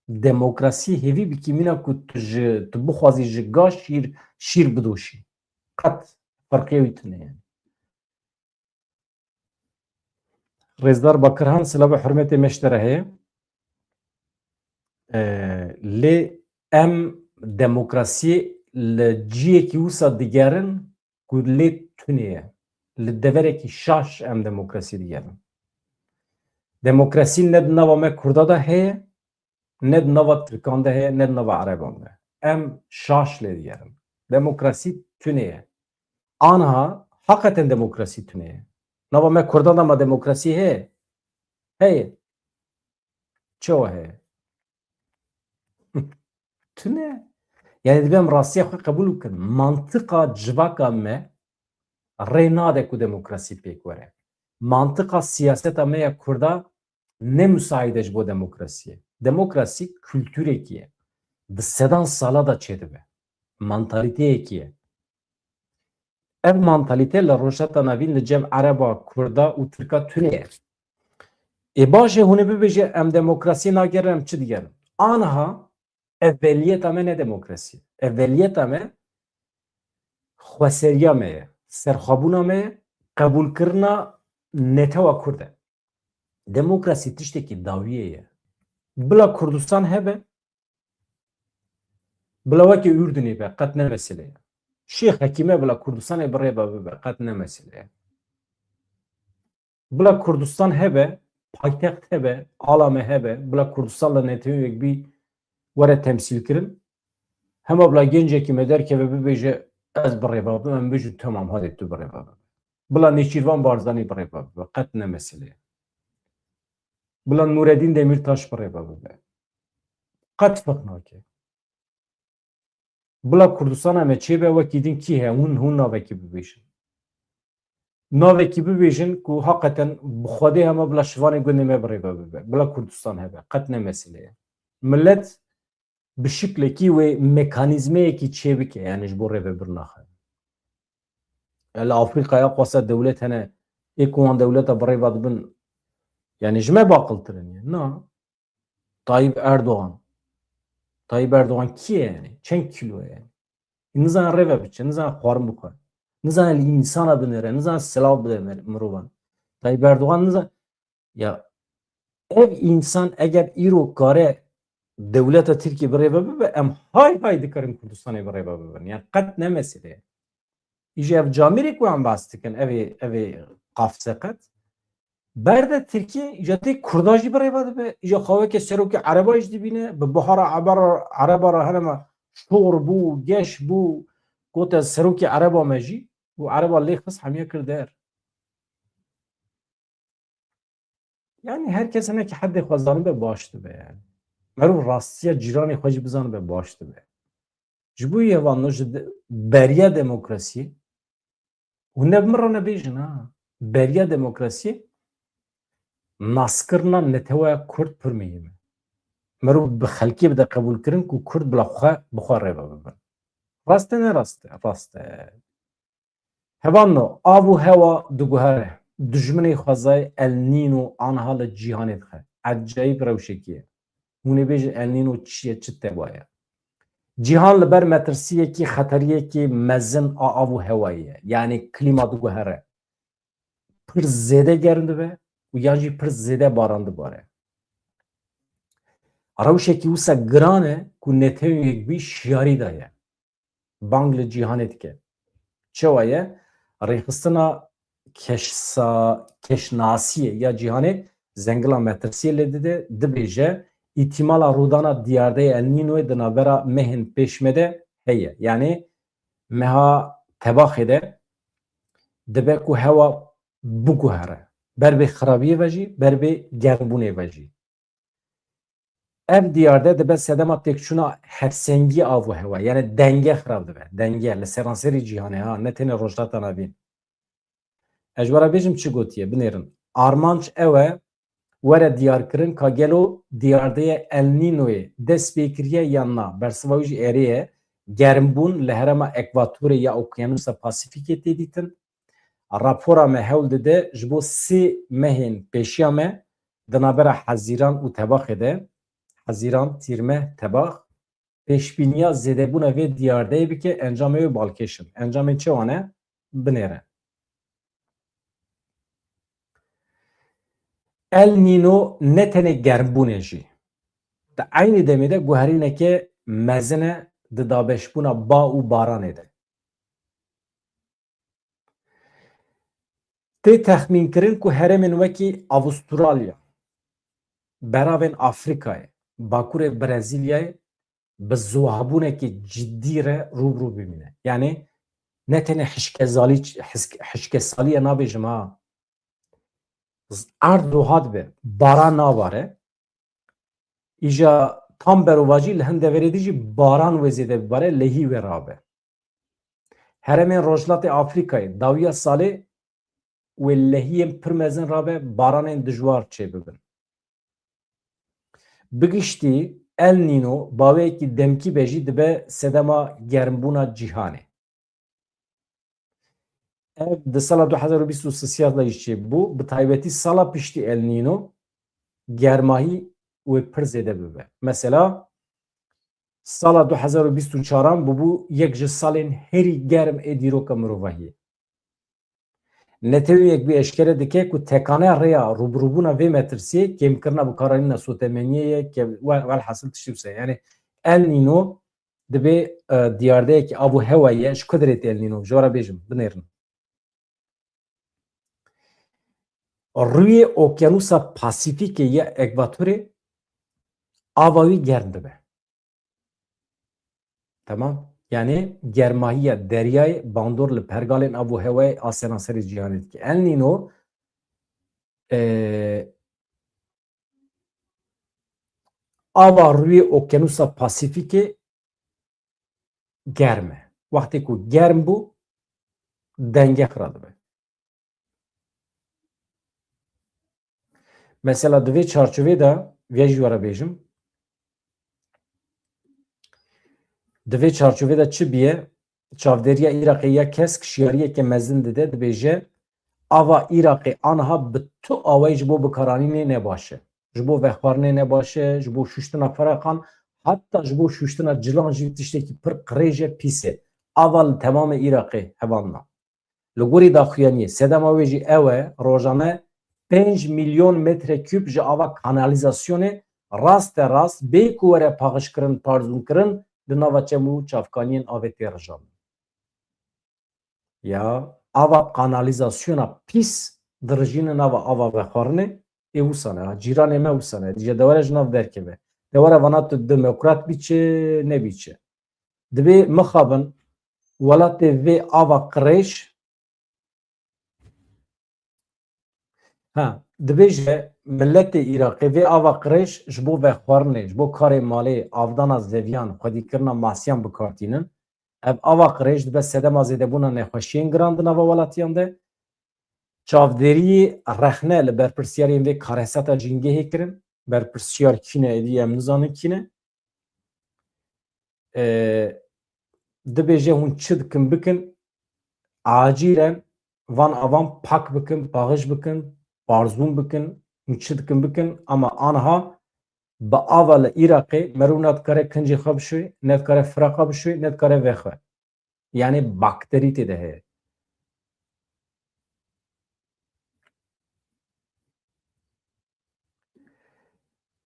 demokrasiyê hêvî bikî, mîna ku tu ji, tu bixwazî ji ga şîr, şîr bidoşî. Qet ferqê wî tune yani. Rêzdar Bakirhan, silav û hurmetê me ji te re heye. Ee, lê em demokrasiyê li ciyekî wisa digerin ku lê tune ye. Li deverekî şaş em demokrasiyê digerin. Demokrasî ne di nava me Kurda de heye, ne di nava Tirkan de heye, ne di nava Ereban de. Em şaş lê digerin. Demokrasî tune ye. Anha heqeten demokrasî tune ye. Nava me Kurdan de ma demokrasî heye? Heye. Çawa heye? Tune. Yani dibe em rastiya xwe qebûl bikin. Mantiqa civaka me rê nade ku demokrasî pêk were. Mantiqa siyaseta me ya Kurda ne musaîd e ji bo demokrasiyê. Demokrasî kulturekî ye. Di sedan sala de çêdibe. Mantalîteyekî ye. Ev mantalîte li Rojhilata Navîn li cem Ereba, Kurda û Tirka tune ye. Ê baş e hûn ê bibêje em demokrasiyê nagerin, em çi digerin? Aniha eveliyeta me ne demokrasî. Eveliyeta me xweseriya me ye, serxwebûna me ye, qebûlkirina netewa Kurd e. Demokrasî tiştekî dawiyê ye. Bila Kurdistan hebe, bila wekî Urdunê be, qet ne mesele ye. Şêx Hekîme bila Kurdistanê bi rê ve bibe, qet ne mesele ye. Bila Kurdistan hebe, paytext hebe, ala me hebe, bila Kurdistan li netewên yekbî were temsîlkirin. Hema bila gencekî me derkeve bibêje, ez bi rê ve bibim, em bêjin, temam, hadê tu bi rê ve bibe. Bila Nêçîrvan Barzanî bi rê ve bibe, qet ne mesele ye. Bila Nûredîn Demîrtaş bi rê ve bibe. Qet ferq nake. Bila Kurdistana me çêbe, wekî din kî heye, hûn, hûn navekî bibêjin. Navekî bibêjin ku heqeten bi Xwedê hema bila şivanê gundê me bi rê ve bibe. Bila Kurdistan hebe. Qet ne mesele ye. Milet bi şiklekî wê mekanîzmeyekî çêbike, yani ji bo rêvebirina xwe. E, li Afrîkaya xwasa dewlet hene, ê ku wan dewleta bi rê ve dibin, yani ji me baqiltir in, yani. Na. Tayyip Erdogan. Tayyip Erdogan kî ye yani? Çend kîlo ye yani? Nizane rê ve biçe, nizane xwarin bixwe. Nizane li însana binêre, nizane silav bide mer-, mirovan. Tayyip Erdogan nizane, ya ev însan eger îro kare dewleta Tirkiyê bi rê ve bibe, em hay hay dikarin Kurdistanê bi rê ve bibin. Yani qet ne mesele ye. Îja ev camêrê ku em behs dikin, ev ê, ev ê qafze qet. Berde Tirkiyê, îja tê Kurda jî bi rê ve dibe, îja xwe weke serokê Ereba jî dibîne, bi buhara Ereba, Ereba re herema şor bû, geş bû, gote serokê Ereba me jî, û Ereba lê xist hemiya kir der. Yani her kes hinekî heddê xwe zanibe baş dibe yani. Merov rastiya cîranê xwe jî bizanibe baş dibe. Ji bo yê hevalno ji de-, beriya demokrasiyê, hûn ne bi min re nebêjin ha, beriya demokrasiyê naskirina neteweya Kurd pir muhîm e. Merov bi xelkê bide qebûlkirin ku Kurd bila xwe bi xwe rê ve bibin. Rast e, ne rast e? Rast e. Hevalno, av û hewa diguhere. dijminê xwezayê El Nîno anha li cîhanê dixe. Ecayîb rewşekî ye. Hûn ê bêjin El Nîno çi ye, çi teba ye? Cîhan li ber metirsiyekî, xeteriyekî mezin a av û hewayê ye. Yanî klîma diguhere. Pir zêde germ dibe û yan jî pir zêde baran dibare. Rewşekî wisa giran e ku Netewên Yekbûyî şiyarî daye. Bang li cîhanê dike. Çawa ye? Rêxistina keşsa-, keşnasiyê ya cîhanê zengila metirsiyê lê dide, dibêje, îtîmala rûdana diyardeyê El Nînoyê di navbera mehên pêşme de heye. Yanî meha Tebaxê de dibe ku hewa biguhere. Ber bê xirabiyê ve jî, ber bê germbûnê ve jî. Ev diyarde dibe sedema têkçûna hevsengî av û hewa, yani denge xirab dibe. Denge li seranserî cîhanê, ha, ne tenê Rojhilata Navîn. Ez ji we re bêjim çi gotiye, binêrin. Armanc ew e, were diyarkirin ka gelo diyardeyê El Nînoyê dest pê kiriye yan na. Bersiva wî jî erê ye. Germbûn li herêma Ekvatorê ya Okyanûsa Pasîfîkê tê dîtin. Rapora me hewl dide ji bo sê mehên pêşiya me di navbera Hezîran û Tebaxê de, Hezîran, Tîrmeh, Tebax, pêşbîniya zêdebûna vê diyardeyê bike, encamê wê balkêş in. Encamên çi wan e? Binêre. El Nîno ne tenê germbûnê jî, di eynî demê de guherîneke mezin e di dabeşbûna ba û baranê de. Tê texmînkirin ku herêmên wekî Avustralya, beravên Afrîkayê, bakurê Brezîlyayê bi ziwabûnekî cidî re rû bi rû bimîne. Yanî ne tenê hişkezalî, hişk-, hişkesaliyê nabêjim ha. Z-, erd wiha dibe, baran nabare. Îja tam berovajî li hin deverê dî jî baran wê zêde bibare, lehî wê rabe. Herêmên Rojhilatê Afrîkayê dawiya salê wê lehiyên pir mezin rabe, baranên dijwar çêbibin. Bi giştî El Nîno baweyekî demkî be jî dibe sedema germbûna cîhanê. Ev di sala du hezar û bîst û sisya de jî çêbû, bi taybetî sala piştî El Nîno germahî wê pir zêde bibe. Mesela, sala du hezar û bîst û çaran bûbû yek ji salên herî germ ê dîroka mirovahiyê. Netewên Yekbûyî eşkere dike ku tekane rêya rûbirûbûna vê metirsiyê kêmkirina bikaranîna sotemeniyê ye, ke-, we-, welhasil tiştî wisa ye. Yani El Nîno dibê, e, diyardeyekî av û hewayî ye. Ji ku derê tê El Nîno? Ji we re bêjim, binêrin. Rûyê Okyanûsa Pasîfîkê ya Ekvatorê ava wî germ dibe. Tamam? Yani germahiya deryayê bandor li pergalên av û hewayê a seranserê cîhanê dike. El Nîno, e, ava rûyê Okyanûsa Pasîfîkê germ e. Wextê ku germ bû, denge xira dibe. Mesela di vê çarçovê de, vê jî we re bêjim, di vê çarçovê de çi biye? Çavdêriya Iraqê ya Kesk şiyariyeke mezin dide, dibêje, ava Iraqê aniha bi tu awayî ji bo bikaranînê ne baş e. Ji bo vexwarinê ne baş e, ji bo şuştina feraqan, heta ji bo şuştina cilan jî tiştekî pir qirêj e, pîs e. Ava li temamê Iraqê hevalna. Li gorî daxuyaniyê, sedema wê jî ew e, rojane pênc milyon metre kûb ji ava kanalîzasyonê raste rast bê ku were paxişkirin, parzûnkirin, di nava çem û çavkaniyên avê tê rijandin. Ya, ava kanalîzasyona pîs dirijîne nava ava vexwarinê, ê wisa ne. Ha, cîranê me wisa ne. Dije de were ji nav derkeve. De were vana tu demokrat bî çi, nebî çi. Dibê mixabin welatê vê ava qirêj, ha, dibêje miletê Iraqê vê ava qirêj ji bo vexwarinê, ji bo karê malê, avdana zeviyan, xwedîkirina masiyan bi kar tînin. Ev ava qirêj dibe sedema zêdebûna nexweşiyên giran di nava welatiyan de. Çavdêriyê rexne li berpirsiyarên vê karesata jîngehê kirin. Berpirsiyar kî ne, êdî em nizanin kî ne. E, dibêje hûn çi dikin bikin, acîlen van avan pak bikin, paxij bikin, parzûn bikin, hûn çi dikin bikin, ama aniha bi ava li Iraqê meriv ne dikare kincê xwe bişoyê, ne dikare firaqa bişoyê, ne dikare vexwe. Yani bakterî tê de heye.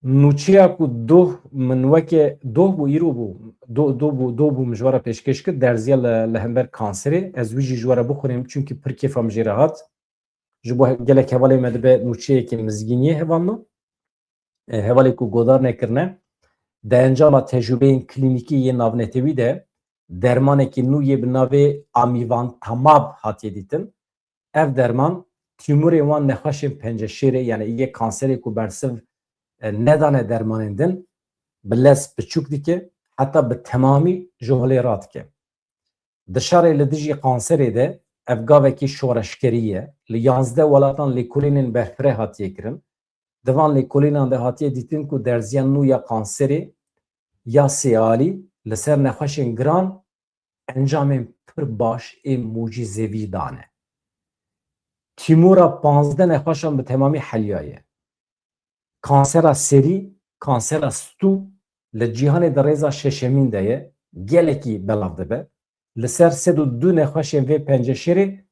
Nûçeya ku doh min weke doh bû, îro bû, do, do bû, do bû min ji we re pêşkêş kir, derziya li, li hember kanserê. Ez wî jî ji we re bixwînim, çunkî pir kêfa min jê re hat. Ji bo he-, gelek hevalê me dibe nûçeyekê mizgîniyê hevalno. E, hevalê ku godar nekirine, di encama tecrûbeyên klînîkî yê navnetewî de dermanekî nû yê bi navê amivantamab hatiye dîtin. Ev derman tîmûrên wan nexweşên penceşêrê, yani yê kanserê ku bersiv, e, nedane dermanên din, bi lez piçûk dike, heta bi temamî ji holê radike. Di şerê li dijî kanserê de ev gavekî şoreşgerî ye. Li yanzdeh welatan lêkolînên berfireh hatiye kirin. Di van lêkolînan de hatiye dîtin ku derziya nû ya kanserê ya sêalî li ser nexweşên giran encamên pir baş ê mucîzevî dane. Tîmûra panzdeh nexweşan bi temamî heliyaye. Kansera serî, kansera stû li cîhanê di rêza şeşemîn de ye, gelekî belav dibe. Li ser sed û du nexweşên vê penceşêrê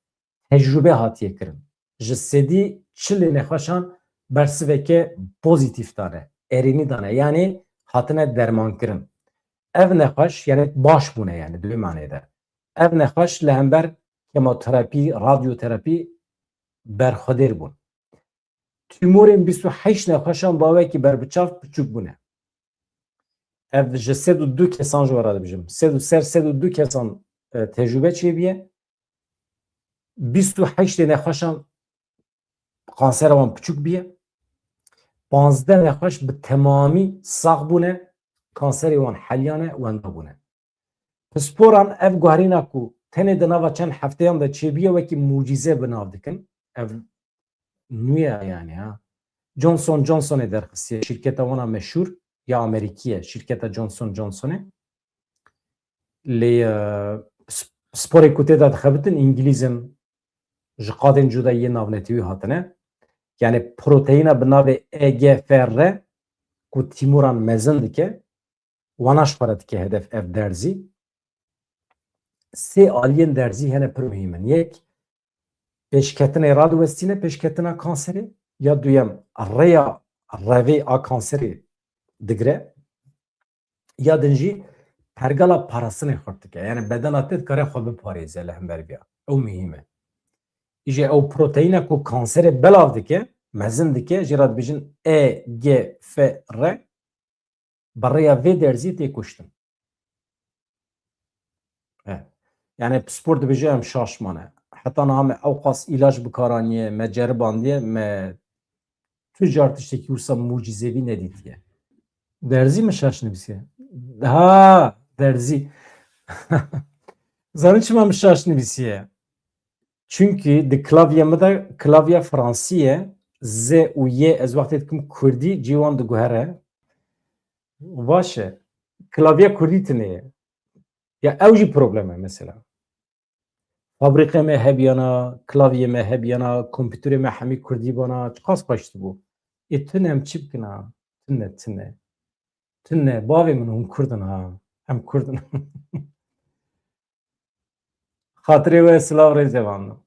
tecrûbe hatiye kirin. Ji sedî çilê nexweşan bersiveke pozîtîf dane, erênî dane, yanî hatine dermankirin. Ev nexweş, yani baş bûne, yani di vê manê de. Ev nexweş li hember kemoterapî, radyoterapî berxwedêr bûn. Tîmorên bîst û heşt nexweşan bawekî berbiçav piçûk bûne. Ev ji sed û du kesan ji we re dibêjim. Sed û ser sed û du kesan, e, tecrûbe çêbûye. Bîst û heştê nexweşan kansera wan piçûk bûye. Panzdeh nexweş bi temamî sax bûne, kanserê wan heliyane, wenda bûne. Pisporan ev guherîna ku tenê di nava çend hefteyan de çêbûye wekî mucîze bi nav dikin. Ev nû ye yani ha. Johnson Johnsonê derxistiye, şîrketa wana meşhûr ya Amerîkî ye, şîrketa Johnson Johnsonê. Lê, e, sp-, sporê ku tê de dixebitin, Îngilîz in, ji qadên cuda yê navnetewî hatine. Yani proteîna bi navê E G F R ku tîmoran mezin dike, wana ji xwe re dike hedef ev derzî. Sê aliyên derzî hene pir muhîm in. Yek, pêşketinê radiwestîne, pêşketina kanserê. Ya duyem, rêya revê a kanserê digire. Ya din jî pergala parastinê xurt dike. Yani bedena te dikare xwe biparêze li hember vê ya. Ew muhîm e. Îje ew proteîna ku kanserê belav dike, mezin dike, jê re dibêjin E G F R, bi rêya vê derzî tê kuştin. E. Yani pispor dibêje em şaş mane. Heta niha me ewqas îlaç bi kar aniye, me ceribandiye, me tu car tiştekî wisa mucîzevî nedîtiye. Derzî mi şaş nivîsiye? Ha, derzî. Zanî çima mi şaş nivîsiye? Çünkü di klavye mi de klavye fransî ye, Z û Y ez wextê dikim kurdî, cî wan diguhere. Baş e. Klavye kurdî tune ye. Ya ew jî problem e mesela. Fabrîqê me hebiyana, klavyê me hebiyana, kompîterê me hemî kurdî bana, çiqas xweş dibû. Ê tune em çi bikin ha? Tune, tune. Tune, bavê min hûn kurd in ha. Em kurd in. Xatirê we silav rêzê vano.